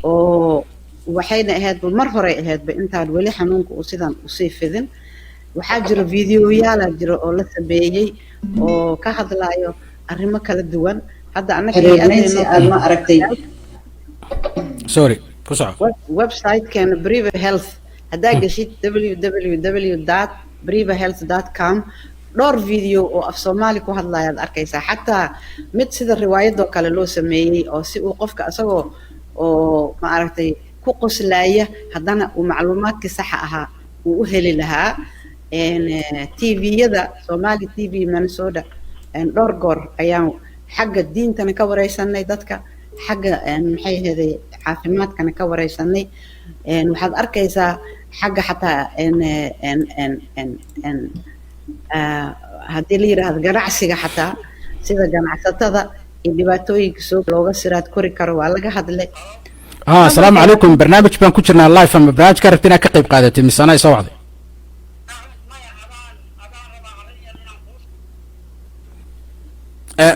Oo waxayna ahaydba mar horey ahaydba intaan weli xanuunka uu sidan usii fidin. Waxaa jira videoyaala jira oo la sameeyey oo ka hadlayo arrimo kala duwan. Hadda annaga si aad, ma aragtay Sorry, ku soco. Website-keena Privia Health haddaa geshid, www.priviahealth.com, dhowr video oo af Soomaali ku hadlayaad arkaysaa, xataa mid sida riwaayadoo kale loo sameeyey oo si uu qofka isagoo oo, ma aragtay, ku qoslaaya haddana uu macluumaadkii saxa ahaa uu u heli lahaa. TV-yada Somali TV Minnesota dhowr goor ayaan xagga diintana ka wareysanay dadka, xagga, maxay ahaday, caafimaadkana ka wareysanay. Waxaad arkaysaa xagga xataa haddii la yidhaahdo ganacsiga, xataa sida ganacsatada iyo dhibaatooyinka soo looga siraad kori karo waa laga hadlay. Asalaamu calaykum. Barnaamij baan ku jirnaa live. Ama barnaamij ka rabta inaad ka qayb qaadatid mise anaa soo wacday?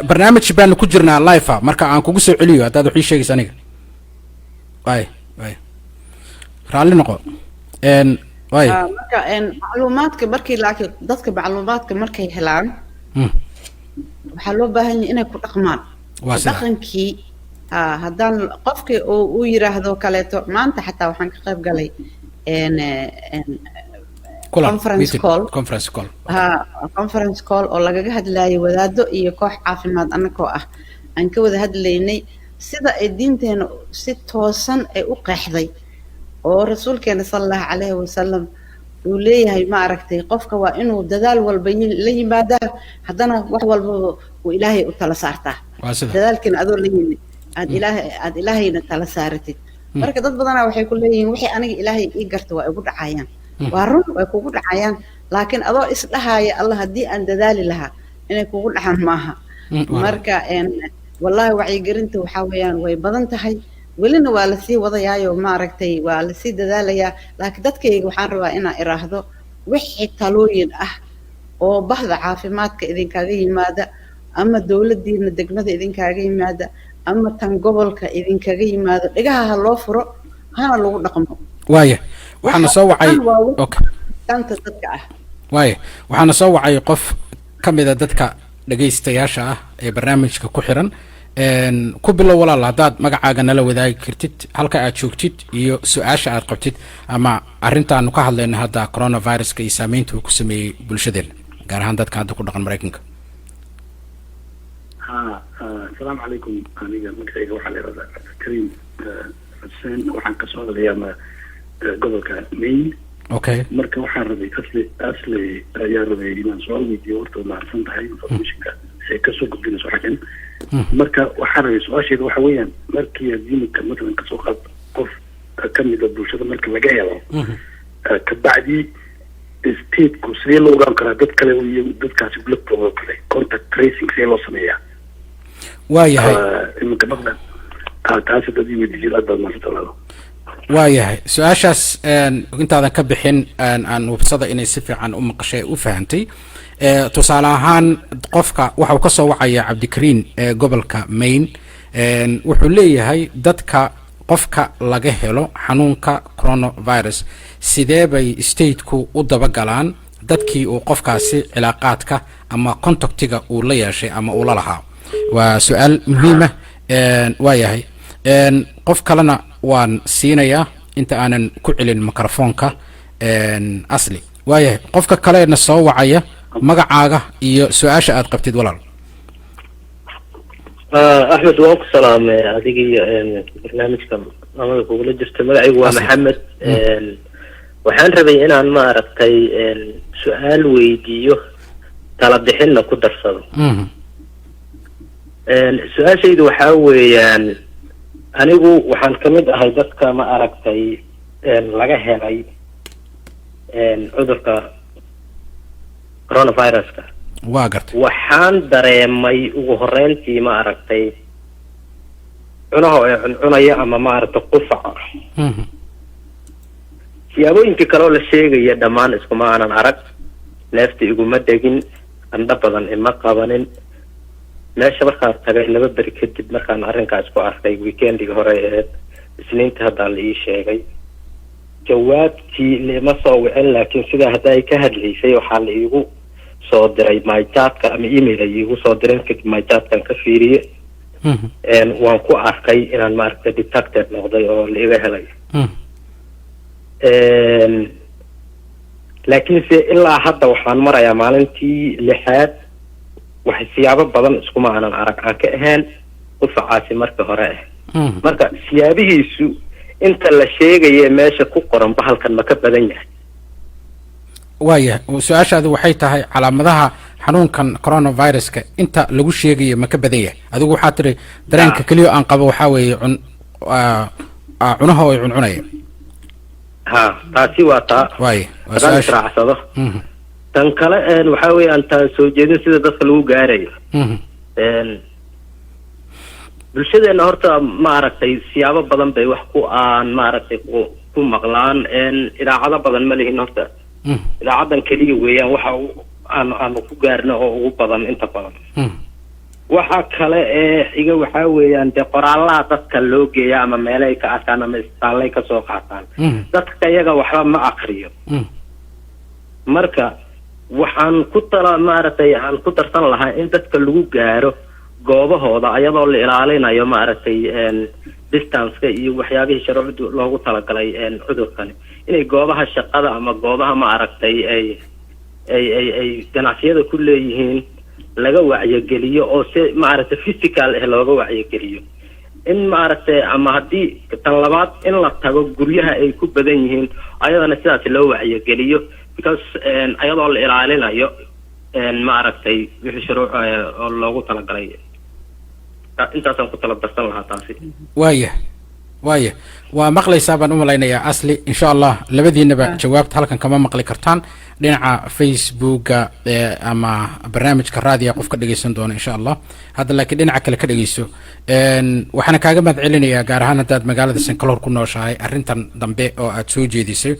Barnaamij baanu ku jirnaa live ah. Marka aan kugu soo celiyo haddaad wax ii sheegaysa aniga. Way way, raalli noqo. Way. Marka macluumaadka markii, laakiin dadka macluumaadka markay helaan, waxaa loo baahan yahay inay ku dhaqmaan. Waa sida dhaqankii ha haddaan qofkii uu yiraahdo kaleeto. Maanta xataa waxaan ka qayb galay Conference call. Conference call. Ha, conference call oo lagaga hadlaayay wadaado iyo koox caafimaad annagoo ah, aan ka wada hadlaynay sida ay diinteena si toosan ay u qeexday, oo rasuulkeena sala Allahu calayhi wasalam uu leeyahay, ma aragtay, qofka waa inuu dadaal walba la yimaadaa, haddana wax walbaba uu Ilaahay u tala saartaa. Waa sida. Dadaalkiina adoo la yimid aad Ilaahay, aad Ilaahayna tala saaratid. Marka dad badanaa waxay ku leeyihiin, wixii aniga Ilaahay ii garta waa igu dhacayaan. Waa run, way kugu dhacayaan, laakiin adoo isdhahaya, "Allah, haddii aan dadaali lahaa," inay kugu dhacaan maaha. Marka wallahi wacyigelinta waxaa weeyaan way badan tahay, welina waa lasii wadayaayo, maaragtay, waa lasii dadaalayaa. Laakiin dadkayga waxaan rabaa inaan iraahdo, wixii talooyin ah oo bahda caafimaadka idinkaga yimaada, ama dowladdiina degmada idinkaga yimaada, ama tan gobolka idinkaga yimaado, dhegaha ha loo furo, hana lagu dhaqmo. Waaya, waxaana soo wacay Tan waa wax danta dadka ah. Waaya, waxaana soo wacay qof ka mid a dadka dhegaystayaasha ah ee barnaamijka ku xiran. Ku bilow walaal, haddaad magacaaga nala wadaagi kartid, halka aad joogtid iyo su-aasha aad qabtid ama arrintaanu ka hadlayno hadda, coronaviruska iyo saameynta uu ku sameeyey bulshadeena, gaar ahaan dadka hadda ku dhaqan Maraykanka. Ha, asalaamu calaykum. Aniga magacayga waxaa la yidhahdaa Cabdikariim Xuseen. Waxaan kasoo hadlayaa gobolka Maine. Marka waxaan rabay Asli ayaa rabay inaan su-aal weydiiyo. Horta waa mahadsan tahay informationka ee kasoo gudbinayso xaggan. Marka waxaan rabay, su-aasheeda waxa weeyaan, markii adimika matalan kasoo qaad qof kamid a bulshada marka laga helo, kabacdi stateku sidee loo ogaan karaa dad kale iyo dadkaasi laftooda kale? Contact tracing sidee loo sameeyaa? Waayahay. Iminka maqlan taasi dad i weydiisay. Aad baad mahadsan walaalo. Waayahay, su-aashaas intaadan ka bixin aan hubsada inay si fiican u maqashay, u fahantay. Tusaale ahaan qofka waxau ka soo wacaya Cabdikariin ee gobolka Maine. Wuxuu leeyahay, dadka qofka laga helo xanuunka coronavirus, sidee bay stateku u dabagalaan dadkii uu qofkaasi cilaaqaadka ama contactiga uu la yeeshay ama uu la lahaa? Waa su-aal muhiima. Waayahay, qof kalena waan siinayaa inta aanan ku celin microfoonka Asli. Waayahay, qofka kalena soo wacaya, magacaaga iyo su-aasha aad qabtid, walaal. Axmed, waan ku salaamay adiga iyo barnaamijka amada kugula jirta. Magacaygu waa Asli. Maxamed. Waxaan rabay inaan, maaragtay, su-aal weydiiyo, tala bixinna ku darsado. Su-aashaydu waxaa weeyaan, anigu waxaan kamid ahay dadka, ma aragtay, laga helay cudurka coronaviruska. Waa gartay. Waxaan dareemay ugu horeyntii, ma aragtay, cunaha oo ay cuncunaya ama, maaragtay, qufaca. Siyaabooyinkii kaloo la sheegaya dhammaan iskuma aanan arag. Neefta iguma dhegin, qandho badan ima qabanin. Meesha markaan tagay 2 beri kadib markaan arrinkaa isku arkay, weekendiga hore ahayd, Isniinta haddaa la ii sheegay. Jawaabtii lama soo wicin, laakiin sidaa hadda ay ka hadlaysay waxaa la iigu soo diray mychatka ama email ay iigu soo direen. Kadib mychatkan ka fiiriye, waan ku arkay inaan, maaragtay, detected noqday oo la iga helay. Laakiinse ilaa hadda waxaan marayaa maalintii lixaad, wax siyaabo badan iskuma aanan arag aan ka ahayn qufacaasi marka hore ah. Marka siyaabihiisu inta la sheegaye meesha ku qoran bahalkan ma ka badan yahay? Waayahay, su-aashaadu waxay tahay, calaamadaha xanuunkan coronaviruska inta lagu sheegayo ma ka badan yahay? Adigu waxaa tiri, dareenka keliya aan qabo waxaa weeye cun cunaha oo ay cuncunaya. Ha, taasi waa taa. Waaya, waa haddaan su-aasha. Israacsado. Tan kale waxaa weeyaan taa soo jeedin sida dadka lagu gaarayo. Bulshadeena horta, maaragtay, siyaabo badan bay wax ku aan, maaragtay, ku maqlaan. Idaacado badan ma lihin horta. Idaacaddan keliya weeyaan waxa aanu ku gaarno oo ugu badan inta badan. Waxa kale ee xiga waxaa weeyaan dee qoraalaha dadka loo geeya ama meelay ka arkaan ama isbitaallay kasoo qaataan. Dadka iyaga waxba ma akriyo. Marka waxaan ku tala, maaragtay, aan ku darsan lahaa in dadka lagu gaaro goobahooda, ayadoo la ilaalinayo, maaragtay, distanceka iyo waxyaabihii sharciyadu loogu talagalay cudurkani. Inay goobaha shaqada ama goobaha, ma aragtay, ay ganacsiyada ku leeyihiin laga wacyigeliyo oo si, ma aragtay, physical ah looga wacyigeliyo in, ma aragtay, ama haddii tan labaad in la tago guryaha ay ku badan yihiin, ayadana sidaas loo wacyigeliyo, because ayadoo la ilaalinayo, ma aragtay, wixii shuruuc oo loogu talagalay. Intaasaan ku tala darsan lahaa taasi. Waaya, waa maqlaysaa baan u malaynayaa, Asli. Insha Allah labadiinaba jawaabta halkan kama maqli kartaan, dhinaca Facebooka ama barnaamijka raadiya qof ka dhegeysan doona insha Allah. Hadda laakiin dhinaca kale ka dhegeyso. Waxaana kaaga mahad celinayaa, gaar ahaan haddaad magaalada St Cloud ku nooshahay, arrintan dambe oo aad soo jeedisay,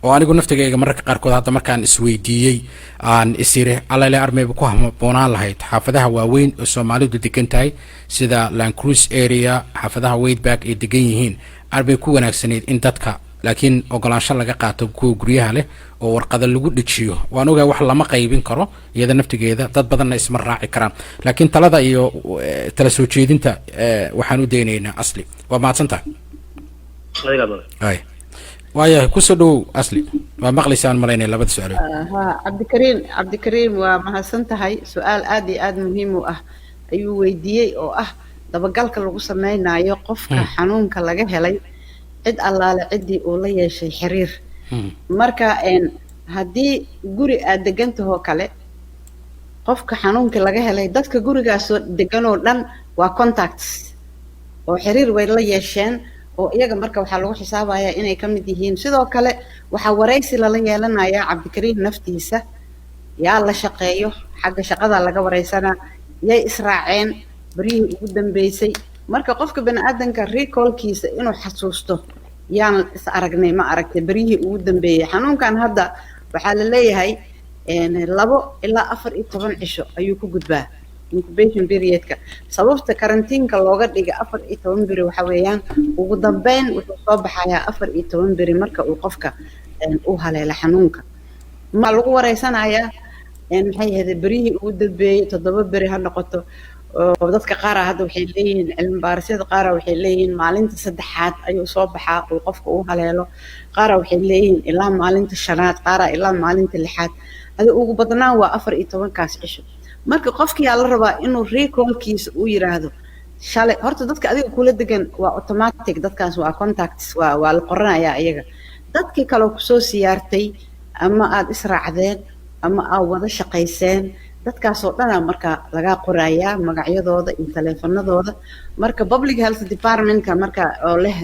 oo anigu naftigayga mararka qaarkood hadda markaan isweydiiyey aan isiri, allale, armayba ku habboonaan lahayd xaafadaha waaweyn oo Soomaalidu degan tahay, sida L'Anse Creuse area, xaafadaha Waite Park ay degan yihiin, arbay ku wanaagsanayd in dadka laakiin ogolaansho laga qaato kuwa guryaha leh oo warqada lagu dhejiyo. Waan ogahay wax lama qaybin karo iyada naftigeeda, dad badanna isma raaci karaan, laakiin talada iyo tala soo jeedinta waxaan u daynaynaa Asli. Waa mahadsan tahay. Ay, waayahay, kusoo dhowow Asli. Waa maqlaysaan malaynaya labada su-aalood. Ha, Cabdikariim, Cabdikariim, waa mahadsan tahay. Su-aal aad iyo aada muhiim u ah ayuu weydiiyey, oo ah dabagalka lagu sameynayo qofka xanuunka laga helay, cid allaale ciddii uu la yeeshay xiriir. Marka haddii guri aad degantahoo kale, qofka xanuunka laga helay, dadka gurigaasoo deganoo dhan waa contacts oo xiriir way la yeesheen, oo iyaga marka waxaa lagu xisaabayaa inay ka mid yihiin. Sidoo kale waxaa waraysi lala yeelanayaa Cabdikariim naftiisa: yaa la shaqeeyo, xagga shaqada laga wareysanaa, yay israaceen baryihii ugu dambeysay. Marka qofka bani aadanka recallkiisa inuu xasuusto yaan is aragnay, ma aragtay, beryihii ugu dambeeyey. Xanuunkan hadda waxaa la leeyahay 2 ilaa 14 cisho ayuu ku gudbaa incubation periodka. Sababta karantiinka looga dhigay 14 beri waxa weeyaan ugu dambeyn wuxuu soo baxayaa 14 beri marka uu qofka u haleelo xanuunka. Ma lagu wareysanayaa, maxay ahayd, beryihii ugu dambeeyey, 7 beri ha noqoto. Oo dadka qaara hadda waxay leeyihiin, cilmi baarisyada qaara waxay leeyihiin maalinta saddexaad ayuu soo baxaa uu qofka u haleelo, qaara waxay leeyihiin ilaa maalinta shanaad, qaara ilaa maalinta lixaad. Adi ugu badnaan waa 14-kaas cisho. Marka qofkiyaa la rabaa inuu recallkiisa uu yiraahdo shalay. Horta dadka adiga kula degan waa automatic, dadkaas waa contacts, waa la qoranayaa iyaga. Dadkii kaloo kusoo siyaartay ama aada israacdeen ama aad wada shaqayseen, dadkaasoo dhanaa marka lagaa qorayaa magacyadooda iyo taleefanadooda. Marka public health departmentka marka oo leh,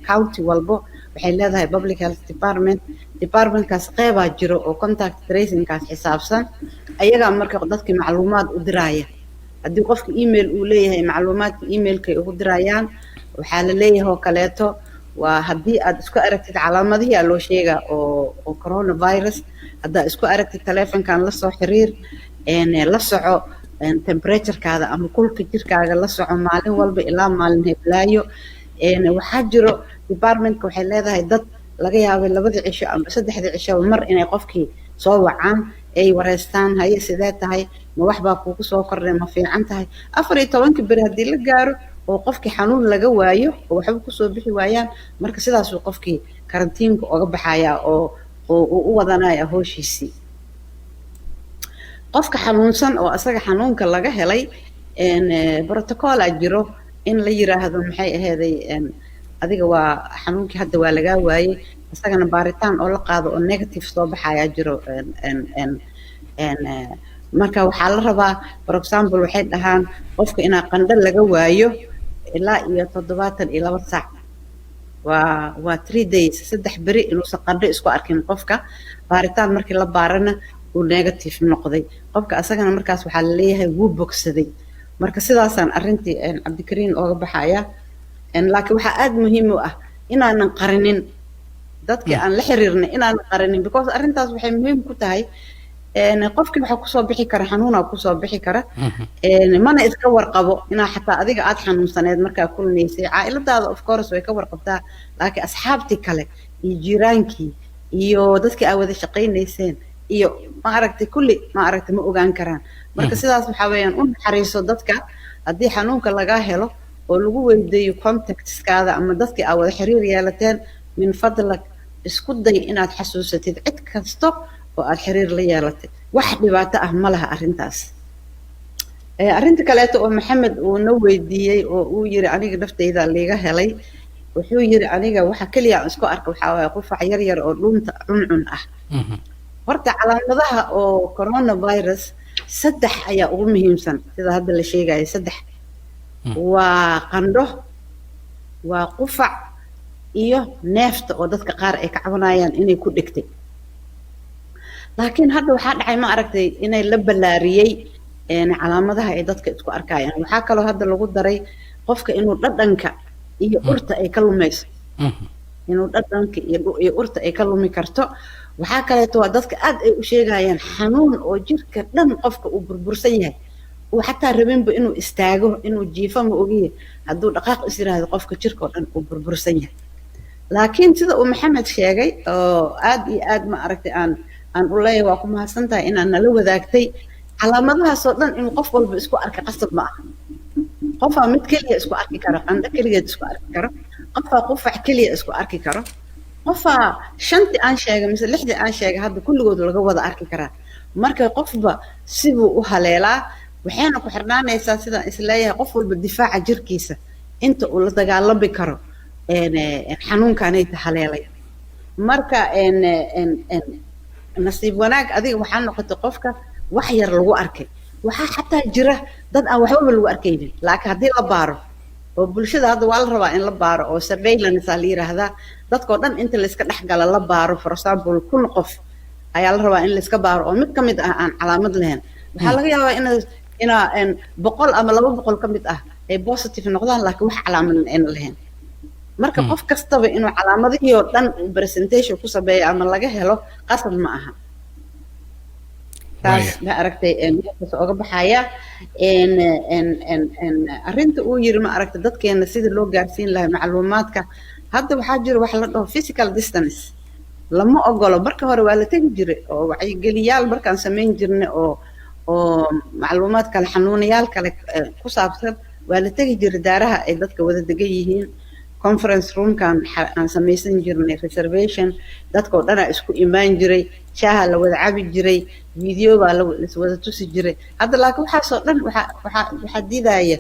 county walbo waxay leedahay public health department. Departmentkaas qeybaa jiro oo contact tracingkaas xisaabsan. Ayagaa marka dadkii macluumaad u diraaya. Haddii qofka email uu leeyahay, macluumaadka emailkay ugu dirayaan. Waxaa la leeyahay oo kaleeto, waa haddii aad isku aragtid calaamadihii aa loo sheegaa oo coronavirus, haddaa isku aragtid, taleefonkan lasoo xiriir, la soco temperaturekaada ama kulka jirkaaga, la soco maalin walba ilaa maalin heblaayo. Waxaa jiro departmentka waxay leedahay dad laga yaabay labadii cisho ama saddexdii cisho mar inay qofkii soo wacaan, ay wareystaan: haye, sidee tahay, ma wax baa kugu soo kordhay, ma fiican tahay? 14-kii beri haddii la gaaro oo qofkii xanuun laga waayo oo waxba kusoo bixi waayaan, marka sidaasuu qofkii karantiinka oga baxayaa oo uu u wadanaya hooshiisii. Qofka xanuunsan oo asaga xanuunka laga helay, protocol a jiro in la yiraahdo, maxay aheeday, adiga waa xanuunkii hadda waa lagaa waayey, isagana baaritaan oo la qaado oo negative soo baxayaa jiro. Marka waxaa la rabaa, for example, waxay dhahaan qofka inaa qandho laga waayo ilaa iyo 72 saac, waa 3 days, 3 beri inuusan qandho isku arkin qofka. Baaritaan markii la baarana uu negative noqday qofka, asagana markaas waxaa laleeyahay wuu bogsaday. Marka sidaasaan arrintii, Cabdikariin, ooga baxaya. Laakiin waxaa aada muhiim u ah inaanan qarinin dadkii aan la xiriirnay, inaanan qarinin, because arrintaas waxay muhiim ku tahay qofkii waxaa kusoo bixi kara xanuunaa kusoo bixi kara, mana iska warqabo inaa xataa adiga aada xanuunsaneed markaa kulmaysay. Caailadaada of course way ka warqabtaa, laakiin asxaabtii kale iyo jiiraankii iyo dadkii aa wada shaqaynayseen iyo, ma aragtay, kulli, ma aragtay, ma ogaan karaan. Marka sidaas waxaa weeyaan u naxariiso dadka. Haddii xanuunka lagaa helo oo lagu weydiiyo contactskaada ama dadkii aa wada xiriir yeelateen, min fadlak. Isku day inaad xasuusatid cid kasta oo aad xiriir la yeelatay. Wax dhibaato ah ma laha arrintaas. Arrinta kaleeto oo Maxamed uu na weydiiyey oo uu yiri aniga nafteyda liiga helay, wuxuu yiri aniga waxa keliya aan isku arka waxaa waaye qufac yar yar oo dhuunta cuncun ah. Horta calaamadaha oo coronavirus saddex ayaa ugu muhiimsan sida hadda la sheegayo. Saddex waa qandho, waa qufac iyo neefta oo dadka qaar ay ka cabanayaan inay ku dhegtay. Laakiin hadda waxaa dhacay, ma aragtay, inay la ballaariyey calaamadaha ay dadka isku arkayaan. Waxaa kaloo hadda lagu daray qofka inuu dhadhanka iyo urta ay ka lumayso, inuu dhadhanka iyo urta ay ka lumi karto. Waxaa kaleeto waa dadka aad ay u sheegayaan xanuun oo jirka dhan qofka uu burbursan yahay, uu xataa rabinba inuu istaago, inuu jiifo ma ogiye, hadduu dhaqaaq is yiraahdo qofka jirka oo dhan uu burbursan yahay. Laakiin sida uu Maxamed sheegay oo aad iyo aad, ma aragtay, aan u leeyahay waa ku mahadsan tahay inaad nala wadaagtay, calaamadahaasoo dhan inuu qof walba isku arka qasab ma aha. Qofaa mid keliya isku arki karo, qandho keligeed isku arki karo, qofaa qufac keliya isku arki karo, qofaa shantii aan sheegay mise lixdii aan sheegay hadda kulligood laga wada arki karaa. Marka qofba sibuu u haleelaa, waxayna ku xirnaanaysaa, sidaan isleeyahay, qof walba difaaca jirkiisa inta uu la dagaalami karo xanuunkanayta haleelay. Marka nasiib wanaag adiga waxaa noqotay qofka wax yar lagu arkay. Waxaa xataa jira dad aan waxbaba lagu arkaynin, laakiin haddii la baaro oo bulshada hadda waa la rabaa in la baaro oo surveillance aa la yiraahdaa, dadkoo dhan inta layska dhex gala la baaro. For example, 1000 qof ayaa la rabaa in layska baaro oo mid ka mid ah aan calaamad lahayn. Waxaa laga yaabaa inaa 100 ama 200 ka mid ah ay positive noqdaan, laakiin wax calaamadna ayna lahayn. Marka qof kastaba inuu calaamadihii oo dhan uu presentation ku sameeyo ama laga helo qasab ma aha. Taas, ma aragtay, meeshaas oga baxaya. Arrinta uu yiri, ma aragtay, dadkeena sida loo gaarsiin lahaa macluumaadka, hadda waxaa jira waxa la dhaho physical distance lama ogolo. Marka hore waa la tegi jiray oo wacyigeliyaal markaan samayn jirnay oo macluumaad kale, xanuunayaal kale ku saabsan, waa la tegi jiray daaraha ay dadka wada degan yihiin. Conference roomkan aan samaysan jirnay reservation, dadka oo dhanaa isku imaan jiray, shaaha la wada cabi jiray, video baa laiswada tusi jiray. Hadda laakiin waxaasoo dhan waxaa diidaya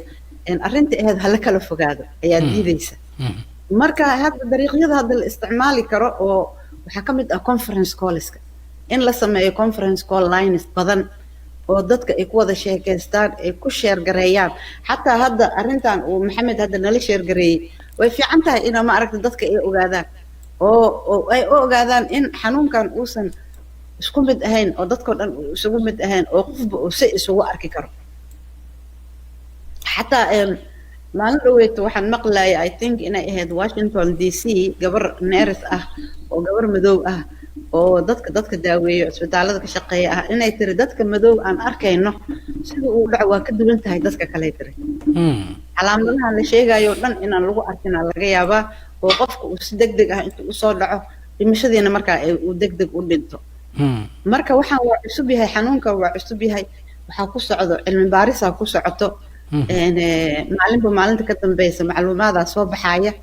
arrinta ahayd hala kala fogaado ayaa diidaysa. Marka hadda dariiqyada hadda la isticmaali karo oo waxaa ka mid ah conference callska, in la sameeyo conference call lines badan oo dadka ay ku wada sheekaystaan, ay ku share gareeyaan. Xataa hadda arrintan uu Maxamed hadda nala share gareeyey way fiican tahay ina, ma aragta, dadka ay ogaadaan oo ay u ogaadaan in xanuunkan uusan isku mid ahayn oo dadkao dhan uu isugu mid ahayn oo qofba uu si isugu arki karo. Xataa maalin dhaweeto waxaan maqlayay, I think inay ahayd Washington DC, gabar nurse ah oo gabar madow ah oo dadka daaweeyo, cisbitaalada ka shaqeeya ah, inay tiri dadka madow aan arkayno sida uu dhaco waa ka duwan tahay dadka kale, tiri. Calaamadahan la sheegayo o dhan inaan lagu arkinaa laga yaabaa oo qofka uu si deg deg ah intuu usoo dhaco, dhimashadiina markaa uu deg deg u dhinto. Marka waxaan waa cusub yahay, xanuunkan waa cusub yahay, waxaa ku socdo cilmi baarisaa ku socoto. Maalinba maalinta ka dambeysa macluumaadaa soo baxaya.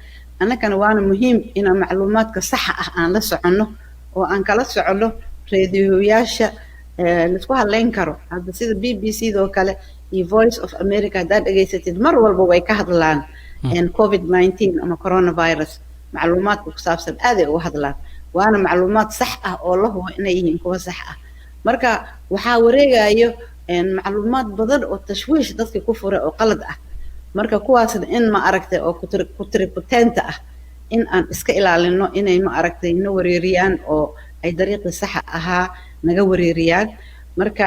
Annagana waana muhiim inaan macluumaadka saxa ah aan la soconno oo aan kala soconno reediyoyaasha laisku hadleyn karo hadda, sida BBC da oo kale iyo Voice of America. Haddaad dhegaysatid, mar walba way ka hadlaan COVID-19 ama coronavirus, macluumaadka ku saabsan aaday uga hadlaan, waana macluumaad sax ah oo la hubo inay yihiin kuwa sax ah. Marka waxaa wareegayo macluumaad badan oo tashwiish dadka ku furay oo qalad ah. Marka kuwaasna in, ma aragtay, oo kutirikuteenta ah in aan iska ilaalino inay, ma aragtay, na wareeriyaan oo ay dariiqii saxa ahaa naga wareeriyaan. Marka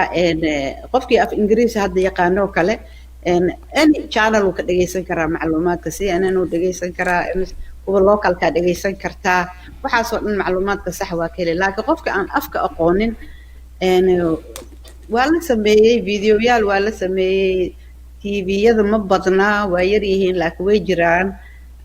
qofkii af Ingiriisi hadda yaqaanoo kale any channel uu ka dhegeysan karaa macluumaadka. CNN uu dhegeysan karaa, kuwa localkaa dhegeysan kartaa, waxaasoo dhan macluumaadka sax waa ka heli. Laakiin qofka aan afka aqoonin, waa la sameeyey videoyaal, waa la sameeyey TV-yada, ma badnaa, waa yar yihiin, laakiin way jiraan.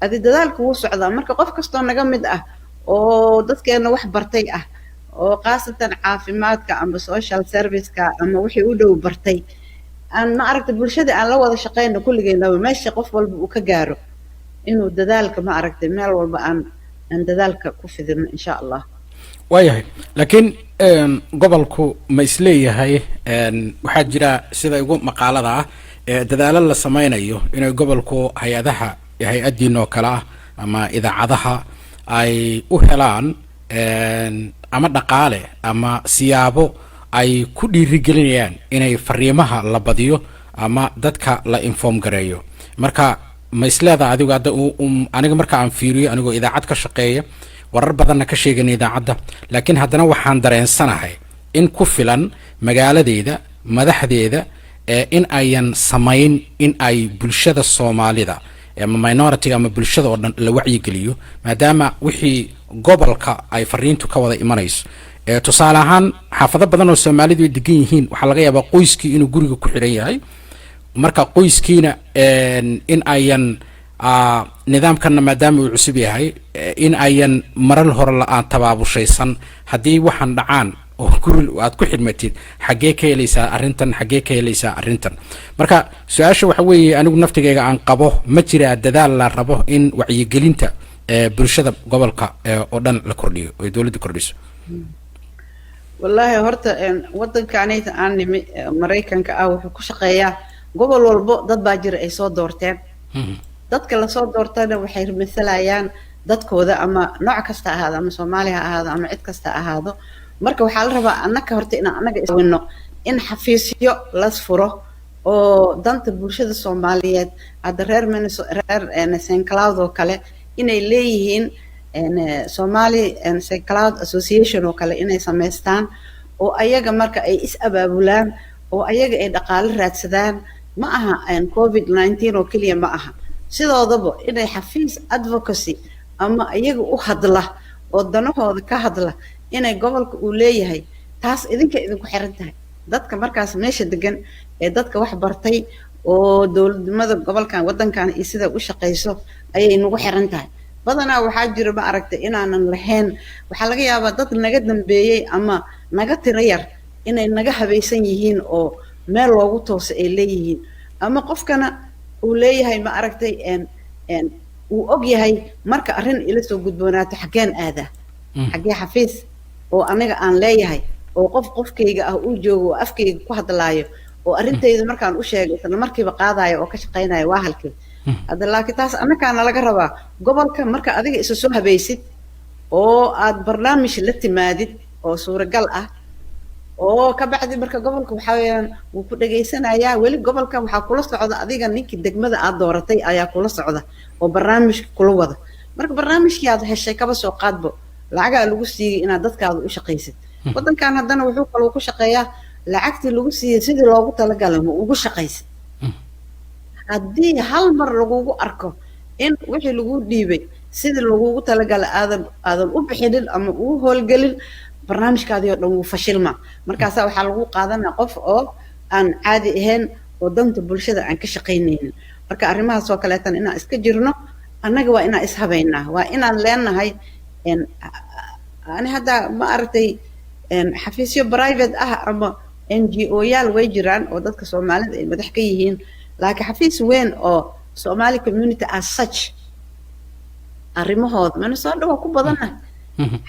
Adi dadaalka wuu socdaa. Marka qof kastoo naga mid ah oo dadkeena wax bartay ah oo khaasatan caafimaadka ama social serviceka ama wixii u dhow bartay, aan, ma aragta, bulshada aan la wada shaqeyno kulligeynaba, meesha qof walba uu ka gaaro inuu dadaalka, ma aragtay, meel walba aan Aan dadaalka ku fidino, insha Allah. Waayahay, laakiin gobolku ma isleeyahay waxaa jira, sida igu maqaalada ah, dadaalo la sameynayo inay gobolku hay-adaha, hay-addiin oo kale ah ama idaacadaha ay u helaan ama dhaqaale ama siyaabo ay ku dhiirigelinayaan inay fariimaha la badiyo ama dadka la inform gareeyo? Marka ma isleedaha adigu hadda, aniga marka aan fiiriyo, anigoo idaacad ka shaqeeya, warar badanna ka sheegana idaacadda, laakiin haddana waxaan dareensanahay in ku filan magaaladeyda madaxdeeda in ayan samayn in ay bulshada Soomaalida ama minority ama bulshada oo dhan la wacyigeliyo, maadaama wixii gobolka ay fariintu ka wada imanayso? Tusaale ahaan, xaafado badan oo Soomaalidu ay degan yihiin waxaa laga yaabaa qoyskii inuu guriga ku xidhan yahay. Marka qoyskiina in ayan nidaamkanna, maadaama uu cusub yahay, in ayan marar hore la-aan tabaabushaysan haddii waxaan dhacaan oo guri aad ku xidhmatid, xaggee ka helaysaa arrintan, xaggee ka helaysaa arrintan? Marka su-aasha waxa weeye, anigu naftigayga aan qabo, ma jiraa dadaal la rabo in wacyigelinta bulshada gobolka oo dhan la kordhiyo oo dowladda kordhiso? Wallaahi horta waddankanayta aan nimi, Maraykanka ah, wuxuu ku shaqeeyaa gobol walbo dad baa jira ay soo doorteen. Dadka lasoo doortana waxay masalayaan dadkooda, ama nooc kasta ahaado, ama Soomaali ha ahaado, ama cid kasta ahaado. Marka waxaa la rabaa annaka horta inaan annaga iswino, in xafiisyo las furo oo danta bulshada Soomaaliyeed. Hadda reer Minneso, reer St. Cloud oo kale, inay leeyihiin Somali St. Cloud Association oo kale inay samaystaan, oo ayaga marka ay is abaabulaan oo ayaga ay dhaqaale raadsadaan. Ma aha COVID-19 oo keliya, ma aha, sidoodaba inay xafiis advocacy ama iyaga u hadla oo danahooda ka hadla inay gobolka uu leeyahay. Taas idinka idinku xiran tahay, dadka markaas meesha degan ee dadka wax bartay oo dowladnimada gobolkan, waddankan iyo sida u shaqayso ayay nagu xiran tahay. Badanaa waxaa jira, ma aragtay, inaanan lahayn. Waxaa laga yaabaa dad naga dambeeyey ama naga tiro yar inay naga habaysan yihiin oo meel loogu tooso ay leeyihiin, ama qofkana uu leeyahay, ma aragtay, uu og yahay marka arrin ila soo gudboonaato xaggeen aadaa, xaggee xafiis oo aniga aan leeyahay oo qof qofkayga ah uu joogo oo afkayga ku hadlaayo oo arrintayda markaan u sheegay isla markiiba qaadayo oo ka shaqaynayo, waa halkee hadda? Laakiin taas annakaana laga rabaa gobolka. Marka adiga isa soo habaysid oo aad barnaamij la timaadid oo suuragal ah, oo ka bacdi marka gobolka waxaa weeyaan wuu ku dhegaysanayaa. Weli gobolka waxaa kula socda adiga ninkii degmada aad dooratay ayaa kula socda oo barnaamijka kula wada. Marka barnaamijkii aad heshay, kaba soo qaadbo lacagaa lagu siiyey inaad dadkaada u shaqaysid. Waddankan haddana wuxuu kaloo ku shaqeeyaa lacagtii lagu siiyey sidii loogu talagalay ma ugu shaqaysid. Haddii hal mar lagugu arko in wixii lagu dhiibay sidii lagugu talagalay aadan u bixinin ama ugu howlgelin, barnaamijkaadii oo dhan wuu fashilmaa. Markaasaa waxaa lagu qaadanaya qof oo aan caadi ahayn oo danta bulshada aan ka shaqaynaynin. Marka arrimahaas oo kaleetan inaan iska jirno annaga, waa inaan ishabaynaa, waa inaan leenahay. Ani hadda, ma aragtay, xafiisyo private ah ama NGO yaal way jiraan oo dadka Soomaalida ay madax ka yihiin, laakiin xafiis weyn oo Somali community as such arrimahooda, Minnesota waa ku badannahay,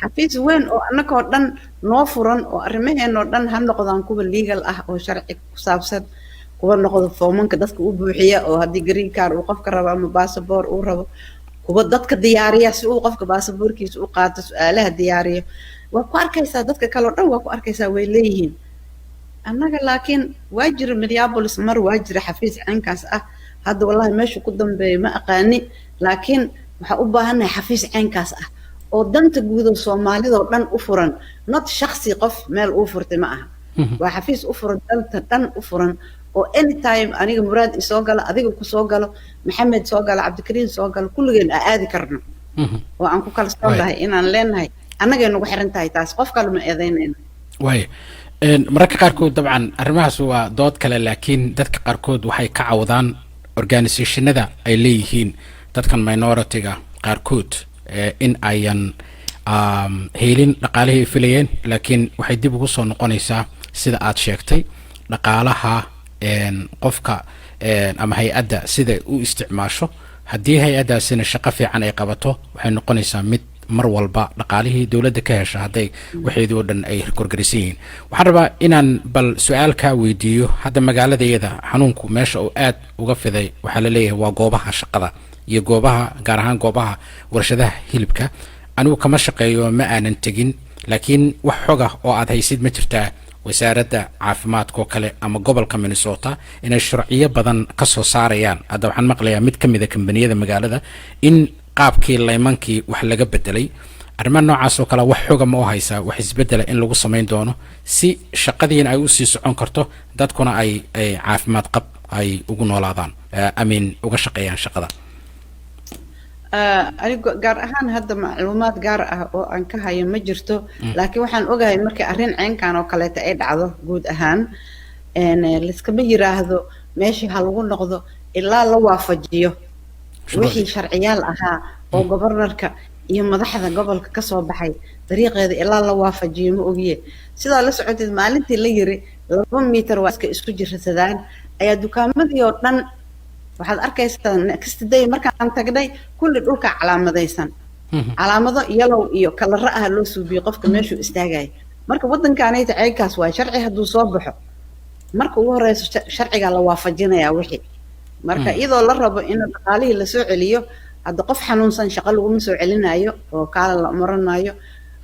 xafiis weyn oo annagoo dhan noo furan oo arrimaheenoo dhan ha noqdaan kuwa legal ah oo sharci ku saabsan, kuwa noqdo foomanka dadka u buuxiya oo haddii green card uu qofka rabo ama basaboor uu rabo, kuwa dadka diyaariya si uu qofka baasaboorkiisa u qaato, su-aalaha diyaariyo. Waa ku arkaysaa dadka kale oo dhan, waa ku arkaysaa, way leeyihiin. Annaga laakiin waa jira Minneapolis, mar waa jira xafiis caynkaas ah. Hadda wallahi meeshu ku dambeeyo ma aqaani, laakiin waxaa u baahannahay xafiis caynkaas ah oo danta guud oo Soomaalidoo dhan u furan, not shaksi qof meel uu furtay ma aha. Waa xafiis u furan, danta dhan u furan, oo anytime aniga Muraad isoo galo, adiga ku soo galo, Maxamed soo galo, Cabdikariin soo galo, kulligeen aa aadi karno oo aan ku kalsoon lahay inaan leenahay. Annagay nagu xiran tahay taas, qof kale ma eedaynayno. Waaya, mararka qaarkood dabcan arrimahaas waa dood kale, laakiin dadka qaarkood waxay ka cawdaan organisationada ay leeyihiin dadkan minority-ga qaarkood in ayan helin dhaqaalihii ay filayeen. Laakiin waxay dib ugu soo noqonaysaa sida aad sheegtay, dhaqaalaha qofka ama hay-adda sida u isticmaasho. Haddii hay-addaasina shaqo fiican ay qabato, waxay noqonaysaa mid Mar walba dhaqaalihii dowladda ka hesha hadday waxeedii oo dhan ay korgarisan yihiin. Waxaan rabaa inaan bal su-aal kaa weydiiyo. Hadda magaaladayada xanuunku meesha uu aad uga fiday waxaa la leeyahay waa goobaha shaqada iyo goobaha, gaar ahaan goobaha warshadaha hilibka. Anigu kama shaqeeyo, ma aanan tegin, laakiin wax xog ah oo aad haysid ma jirtaa, wasaaradda caafimaadka oo kale ama gobolka Minnesota inay sharciyo badan ka soo saarayaan? Hadda waxaan maqlayaa mid ka mid a kambaniyada magaalada in qaabkii laymankii wax laga bedelay, arrimaha noocaas oo kale. Wax xoga ma u haysaa, wax isbedela in lagu samayn doono si shaqadiina ay usii socon karto, dadkuna ay caafimaad qab ay ugu noolaadaan, amiin, uga shaqeeyaan shaqada? Anigu gaar ahaan hadda macluumaad gaar ah oo aan ka hayo ma jirto, laakiin waxaan ogahay markii arrin ceynkan oo kaleeta ay dhacdo, guud ahaan layskama yiraahdo meeshii ha lagu noqdo ilaa la waafajiyo wixii sharciyaal ahaa oo gobornarka iyo madaxda gobolka kasoo baxay dariiqeeda, ilaa la waafajiyo ma ogiye. Sidaa la socoteed, maalintii la yiri 2 mitir waa iska isku jirsadaan ayaa dukaamadii oo dhan waxaad arkaysaa next day markaan tagnay kulli dhulka calaamadaysan, calaamado yellow iyo kalaro ah loo suubiyey qofka meeshuu istaagaya. Marka waddankaanayta ceynkaas waay. Sharci hadduu soo baxo, marka ugu horeyso sharcigaa la waafajinayaa wixii. Marka iyadoo la rabo in dhaqaalihii lasoo celiyo, hadda qof xanuunsan shaqo laguma soo celinayo oo kaala la maranaayo.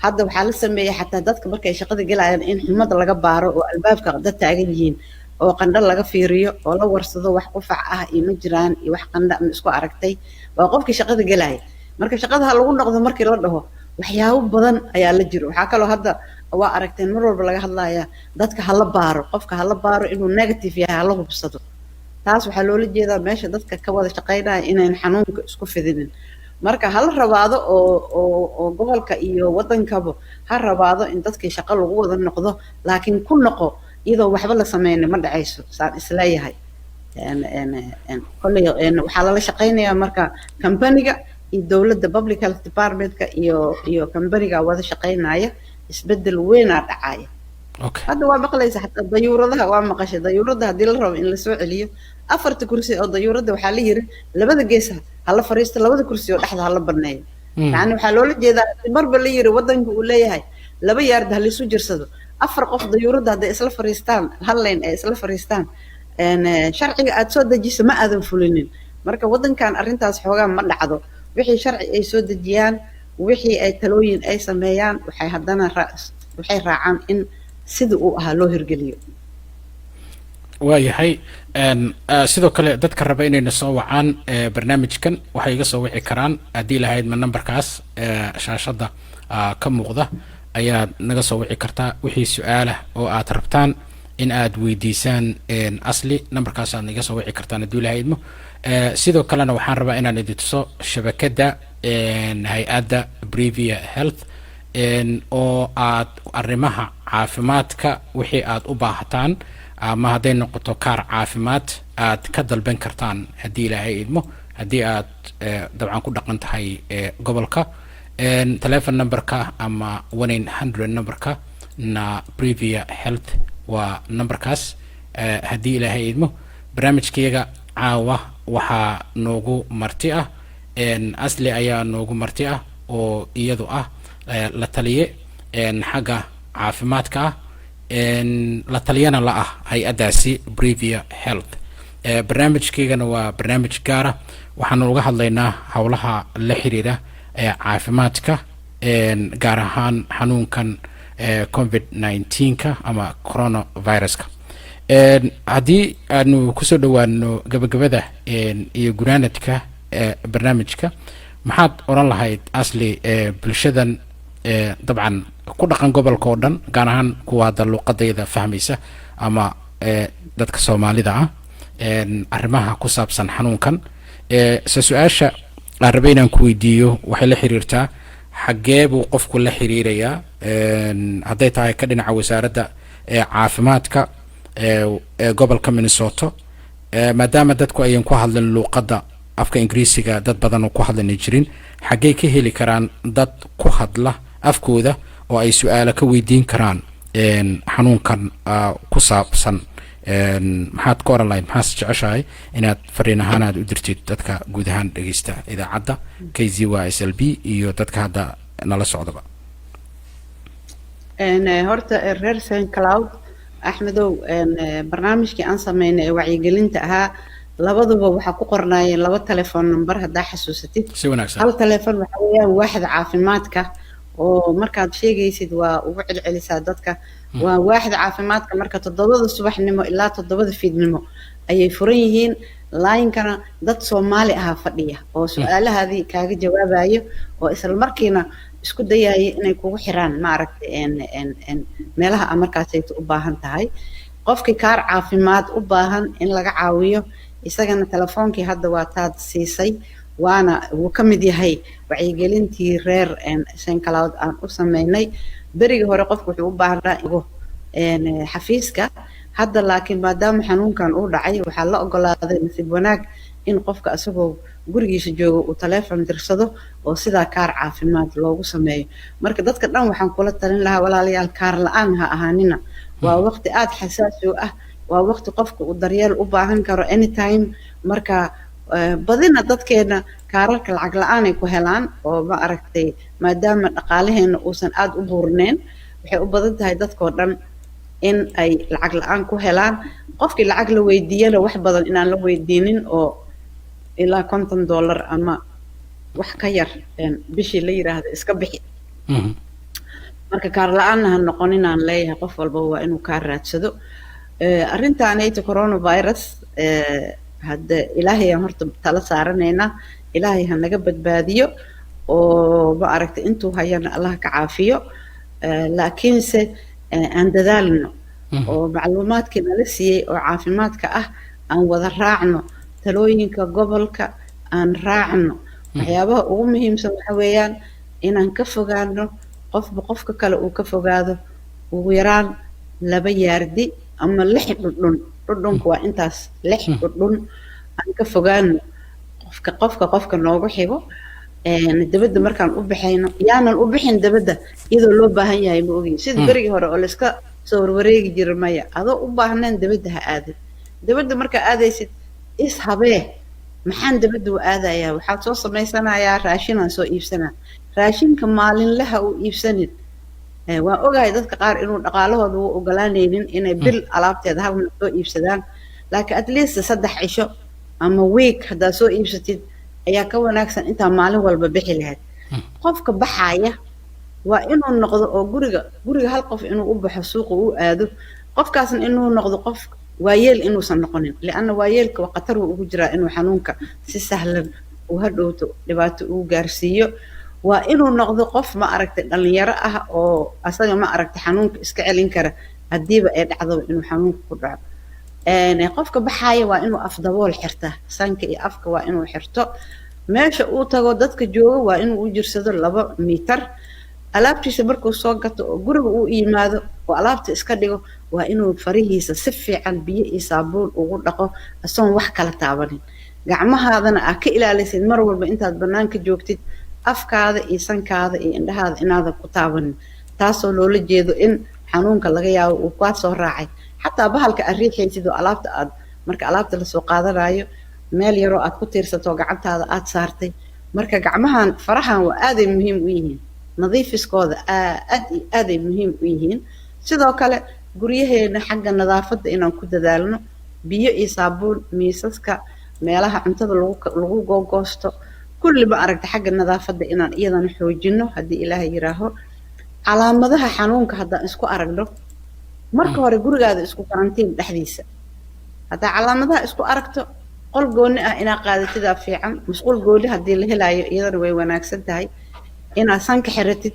Hadda waxaa la sameeyey xataa dadka markay shaqada gelayaan in xumad laga baaro oo albaabka dad taagan yihiin oo qandho laga fiiriyo oo la warsado, wax qufac ah iyo ma jiraan iyo wax qandho ma isku aragtay. Waa qofkii shaqada gelaya. Marka shaqada ha lagu noqdo markii la dhaho, waxyaabo badan ayaa la jiro. Waxaa kaloo hadda waa aragteen mar walba laga hadlayaa dadka hala baaro, qofka hala baaro, inuu negative yahay hala hubsado. Taas waxaa loola jeedaa meesha dadka ka wada shaqaynaya inayn xanuunka isku fidinin. Marka hala rabaado oo gobolka iyo waddankaba ha rabaado in dadkii shaqo lagu wada noqdo, laakiin ku noqo iyadoo waxba la sameyna ma dhacayso, saan isleeyahay. Kolley waxaa lala shaqaynayaa marka companiga iyo dowladda, public health departmentka iyo companiga wada shaqaynaya. Isbedel weynaa dhacaya. Hadda waa maqlaysa xataa dayuuradaha, waa maqashay dayuuradda haddii la rabo in lasoo celiyo, afarta kursi oo dayuuradda waxaa la yiri labada gees hala fariisto, labada kursi oo dhexda hala baneeyo. Yani waxaa loola jeedaa, marba la yiri waddanka uu leeyahay 2 yaard ha laisu jirsado, afar qof dayuuradda hadday isla fariistaan, hal line ay isla fariistaan, sharciga aad soo dejiso ma aadan fulinin. Marka waddankan arrintaas xoogaa ma dhacdo. Wixii sharci ay soo dejiyaan, wixii ay talooyin ay sameeyaan, waxay haddana waxay raacaan in sida uu ahaa loo hirgeliyo. Waayahay. Sidoo kale dadka raba inayna soo wacaan barnaamijkan waxay iga soo wici karaan, haddii lahayd ma, nambarkaas shaashadda ka muuqda ayaad naga soo wici kartaa wixii su-aalah oo aad rabtaan in aad weydiisaan Asli. Nambarkaas aad naga soo wici kartaan haddii lahaydmo. Sidoo kalena waxaan rabaa inaan idin tuso shabakadda hay-adda Previa Health oo aad arrimaha caafimaadka wixii aad u baahataan ama hadday noqoto kaar caafimaad aad ka dalban kartaan, haddii Ilaahay idmo, haddii aad dabcan ku dhaqan tahay gobolka. Telephone numberka ama 1800 numberka na Previa Health waa numberkaas, haddii Ilaahay idmo. Barnaamijkayaga caawa waxaa noogu marti ah Asli ayaa noogu marti ah, oo iyadu ah la taliye xagga caafimaadka ah, la taliyana la ah hay-addaasi Previa Health. Barnaamijkaygana waa barnaamij gaara. Waxaanu uga hadlaynaa howlaha la xiriira caafimaadka, gaar ahaan xanuunkan COVID-19-ka ama coronaviruska. Haddii aanu kusoo dhawaano gabagabada iyo gunaanadka barnaamijka, maxaad odhan lahayd, Asli, bulshadan dabcan ku dhaqan gobolka oo dhan, gaar ahaan kuwa hadda luuqadayda fahmaysa ama dadka Soomaalida ah, arrimaha ku saabsan xanuunkan? Se su-aasha aan rabay inaan ku weydiiyo waxay la xiriirtaa xaggee buu qofku la xiriirayaa, hadday tahay ka dhinaca wasaaradda caafimaadka ee gobolka Minnesota, maadaama dadku ayan ku hadlin luuqadda afka Ingiriisiga, dad badan oo ku hadlana jirin, xaggey ka heli karaan dad ku hadla afkooda oo ay su-aalo ka weydiin karaan xanuunkan ku saabsan? Maxaad ka oran lahayd? Maxaas jeceshahay inaad fariin ahaan aad u dirtid dadka guud ahaan dhegeysta idaacadda KZYSLB iyo dadka hadda Nala socdaba. Horta reer St Cloud, Axmedow, barnaamijkii aan sameynay ee wacyigelinta ahaa, labaduba waxaa ku qornaayeen laba telephone number, haddaa xasuusatid. Si wanaagsan. Hal telefon waxa weeyaan waaxda caafimaadka, oo markaad sheegaysid waa ugu celcelisaa dadka. Waa waaxda caafimaadka. Marka 7da subaxnimo ilaa 7da fiidnimo ayay furan yihiin. Line-kana dad Soomaali ahaa fadhiya oo su-aalahaadii kaaga jawaabayo oo isla markiina isku dayaya inay kugu xiraan, maaragtay, meelaha aa markaasayta u baahan tahay. Qofkii kaar caafimaad u baahan in laga caawiyo, isagana telefoonkii hadda waa taad siisay, waana wuu ka mid yahay wacyigelintii reer St Cloud aan u sameynay. Berigii hore qofku wuxuu u baahnaa xafiiska. Hadda laakiin maadaama xanuunkan uu dhacay, waxaa la ogolaaday, nasiib wanaag, in qofka isagoo gurigiisa joogo uu taleefon dirsado oo sidaa kaar caafimaad loogu sameeyo. Marka dadka dhan waxaan kula talin lahaa, walaalayaal, kaar la-aan ha ahaanina. Waa waqti aada xasaasi u ah, waa waqti qofka uu daryeel u baahan karo anytime. Marka badina dadkeena kaararka lacag la-aanay ku helaan oo, ma aragtay, maadaama dhaqaalaheena uusan aada u buurneyn, waxay u badan tahay dadkoo dhan in ay lacag la-aan ku helaan. Qofkii lacag la weydiiyana, wax badan inaan la weydiinin oo ilaa $50 ama wax ka yar bishii la yiraahdo iska bixi. Marka kaar la-aanna ha noqon inaan leeyahay. Qof walba waa inuu kaar raadsado. Arrintaanayta coronavirus, hadde Ilaahay aan horta tala saaranaynaa. Ilaahay ha naga badbaadiyo oo, ma aragtay, intuu hayana Allah ka caafiyo. Laakiinse aan dadaalno oo macluumaadkii nala siiyey oo caafimaadka ah aan wada raacno, talooyinka gobolka aan raacno. Waxyaabaha ugu muhiimsan waxa weeyaan inaan ka fogaano, qofba qofka kale uu ka fogaado ugu yaraan 2 yaardi ama 6 dhudhun. Dhudhunka waa intaas, 6 dhudhun aan ka fogaano qofka noogu xigo. Dabadda markaan u baxayno, yaanan u bixin dabadda iyadoo loo baahan yahay, ma ogin, sida berigii hore oo layska soo warwareegi jira. Maya, adoo u baahnayn dabadda ha aadin. Dabadda markaa aadaysid, is habee: maxaan dabadda u aadayaa? Waxaad soo samaysanayaa, raashinaan soo iibsanaa. Raashinka maalinlaha u iibsanin. Waan ogahay dadka qaar inuu dhaqaalahooda u ogolaanaynin inay bil alaabteeda hal mar soo iibsadaan, laakiin at least 3 cisho ama week haddaad soo iibsatid ayaa ka wanaagsan intaa maalin walba bixi lahayd. Qofka baxaya waa inuu noqdo oo guriga hal qof inuu u baxo, suuqa u aado, qofkaasna inuu noqdo qof waayeel inuusan noqonin, lianna waayeelka waa khatar uu ugu jiraa inuu xanuunka si sahlan uu hadhowto dhibaato uu gaarsiiyo. Waa inuu noqdo qof, ma aragtay, dhalinyaro ah oo asaga, ma aragtay, xanuunka iska celin kara haddiiba ay dhacdaba inuu xanuunka ku dhaco. Qofka baxaaya waa inuu afdabool xirta, sanka iyo afka waa inuu xirto. Meesha uu tago dadka joogo waa inuu u jirsado 2 mitar. Alaabtiisa markuu soo gato oo guriga uu yimaado oo alaabta iska dhigo, waa inuu farihiisa si fiican biyo iyo saabuun ugu dhaqo, asoon wax kala taabanin. Gacmahaadana aa ka ilaalisid mar walba intaad banaanka joogtid, afkaada iyo sankaada iyo indhahaada inaadan ku taabanin, taasoo loola jeedo in xanuunka laga yaabo uu kaa soo raacay. Xataa bahalka aad riixaysid oo alaabta aad, marka alaabta lasoo qaadanayo, meel yaroo aad ku tiirsato gacantaada aad saartay. Marka gacmahan, farahan waa aaday muhiim u yihiin, nadiifiskooda aad iyo aaday muhiim u yihiin. Sidoo kale guryaheena xagga nadaafadda inaan ku dadaalno, biyo iyo saabuun miisaska, meelaha cuntada lagu googoosto, kulli, ma aragta, xagga nadaafadda inaan iyadana xoojino haddii Ilaahay yiraaho. Calaamadaha xanuunka haddaan isku aragno, marka hore gurigaada isku karantiin dhexdiisa. Haddaa calaamadaha isku aragto, qol gooni ah inaa qaadatidaa fiican. Musqul gooni haddii la helaayo iyadana way wanaagsan tahay. Inaad sanka xiratid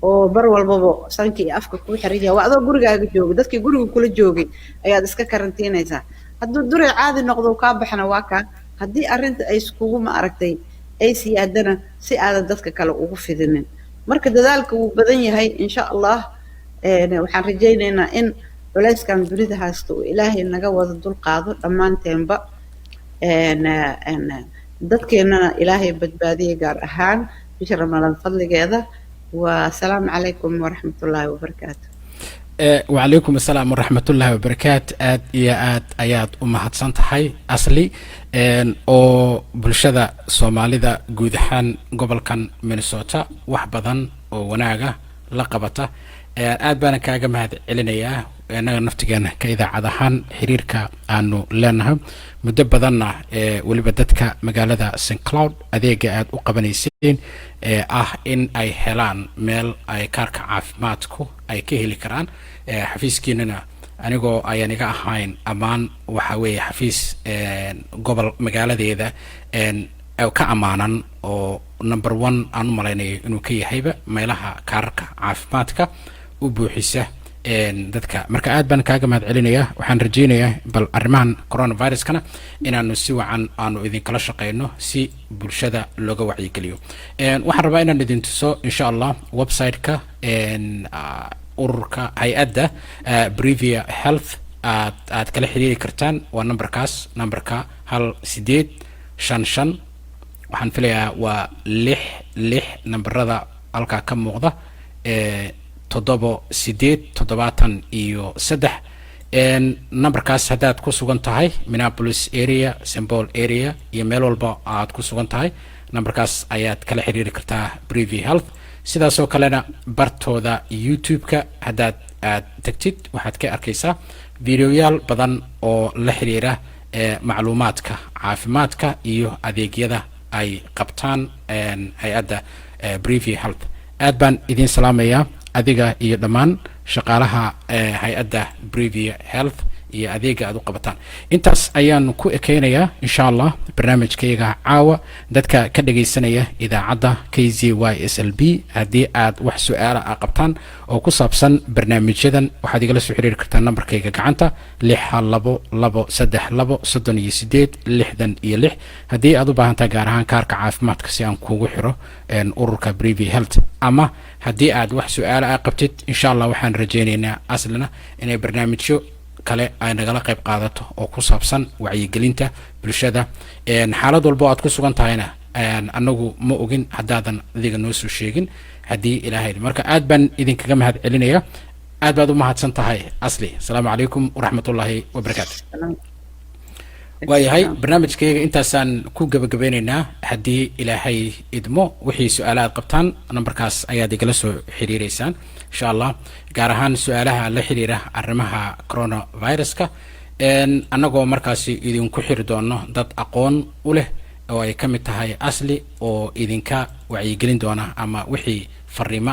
oo bar walbaba sanka iyo afka kuu xiran yahay, waa adoo gurigaaga jooga, dadkii guriga kula joogay ayaad iska karantiinaysaa. Hadduu duray caadi noqdo, kaa baxna, waa kaa. Haddii arrinta ay iskugu, ma aragtay, ay siyaadana, si aadan dadka kale ugu fidinin. Marka dadaalka wuu badan yahay. Insha Allah waxaan rajaynaynaa in culayskan dunida haysto uu Ilaahay naga wada dulqaado dhammaanteenba, dadkeennana Ilaahay badbaadiyay, gaar ahaan bisha Ramadaan fadligeeda. Waa asalaamu calaykum waraxmatullaahi wabarakaatu. Wacalaykum assalaam waraxmatullaahi wabarakaat. Aad iyo aad ayaad u mahadsan tahay, Asli, oo bulshada Soomaalida guud ahaan gobolkan Minnesota wax badan oo wanaaga la qabata. Aad baana kaaga mahad celinayaa. Innaga naftigeena ka idaacad ahaan xiriirka aanu leenahay muddo badanna, weliba dadka magaalada St Cloud adeega aad u qabanayseen ee ah in ay helaan meel ay kaarka caafimaadku ay ka heli karaan. Xafiiskiinana anigoo ayaan iga ahayn ammaan, waxa weeye xafiis gobol magaaladeeda ka ammaanan oo number one aan u malaynayo inuu ka yahayba meelaha kaararka caafimaadka u buuxisa dadka. Marka aad baan kaaga mahad celinayaa. Waxaan rajeynayaa bal arrimahan coronaviruskana inaanu si wacan aanu idinkala shaqeyno si bulshada looga wacyigeliyo. Waxaan rabaa inaan idin tuso, insha Allah, website-ka ururka hay-adda Previa Health aad kala xiriiri kartaan. Waa numberkaas, numberka 1855, waxaan filayaa waa 66, namberada halkaa ka muuqda, 7873. Numberkaas haddaad ku sugan tahay Minneapolis area, St Paul area iyo meel walba aad ku sugan tahay, numberkaas ayaad kala xiriiri kartaa Previa Health. Sidaasoo kalena bartooda YouTube-ka haddaad aad tagtid, waxaad ka arkaysaa videoyaal badan oo la xiriira macluumaadka caafimaadka iyo adeegyada ay qabtaan hay-adda Previa Health. Aad baan idiin salaamayaa adiga iyo dhammaan shaqaalaha hay-adda Previa Health iyo adeega aad u qabataan. Intaas ayaan ku ekeynayaa, insha Allah, barnaamijkayga caawa. Dadka ka dhagaysanaya idaacadda KZYSLB, haddii aad wax su-aala a qabtaan oo ku saabsan barnaamijyadan, waxaad igala soo xiriiri kartaa nambarkayga gacanta, 612 232 38 66. Haddii aad u baahantaha gaar ahaan kaarka caafimaadka si aan kugu xiro ururka Previa Health, ama haddii aad wax su-aala a qabtid, insha Allah waxaan rajeynaynaa aslina inay barnaamijyo kale ay nagala qayb qaadato oo ku saabsan wacyigelinta bulshada. Xaalad walbo aad ku sugan tahayna anagu ma ogin haddaadan adiga noo soo sheegin, haddii Ilaahay. Marka aad baan idinkaga mahad celinaya. Aad baad u mahadsan tahay, Asli. Asalaamu calaykum waraxmatullaahi wabarakaatu. Waayahay, barnaamijkayga intaasaan ku gabagabeyneynaa haddii Ilaahay idmo. Wixii su-aala aad qabtaan, nambarkaas ayaad igala soo xiriireysaan, insha Allah, gaar ahaan su-aalaha la xiriira arrimaha coronaviruska, annagoo markaasi idinku xiri doono dad aqoon u leh oo ay ka mid tahay Asli, oo idinka wacyigelin doona ama wixii fariimo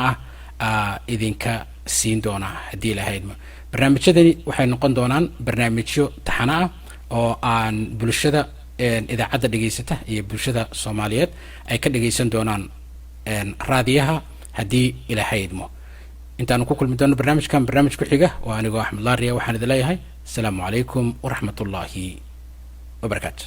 ah idinka siin doona haddii Ilaahay idmo. Barnaamijyadani waxay noqon doonaan barnaamijyo taxano ah oo aan bulshada idaacadda dhegaysata iyo bulshada Soomaaliyeed ay ka dhegaysan doonaan raadiyaha haddii Ilaahay idmo. Intaanu ku kulmi doono barnaamijkan barnaamij ku xiga, oo anigoo Axmed Laariya waxaan idin leeyahay asalaamu calaykum waraxmatullaahi wabarakaatu.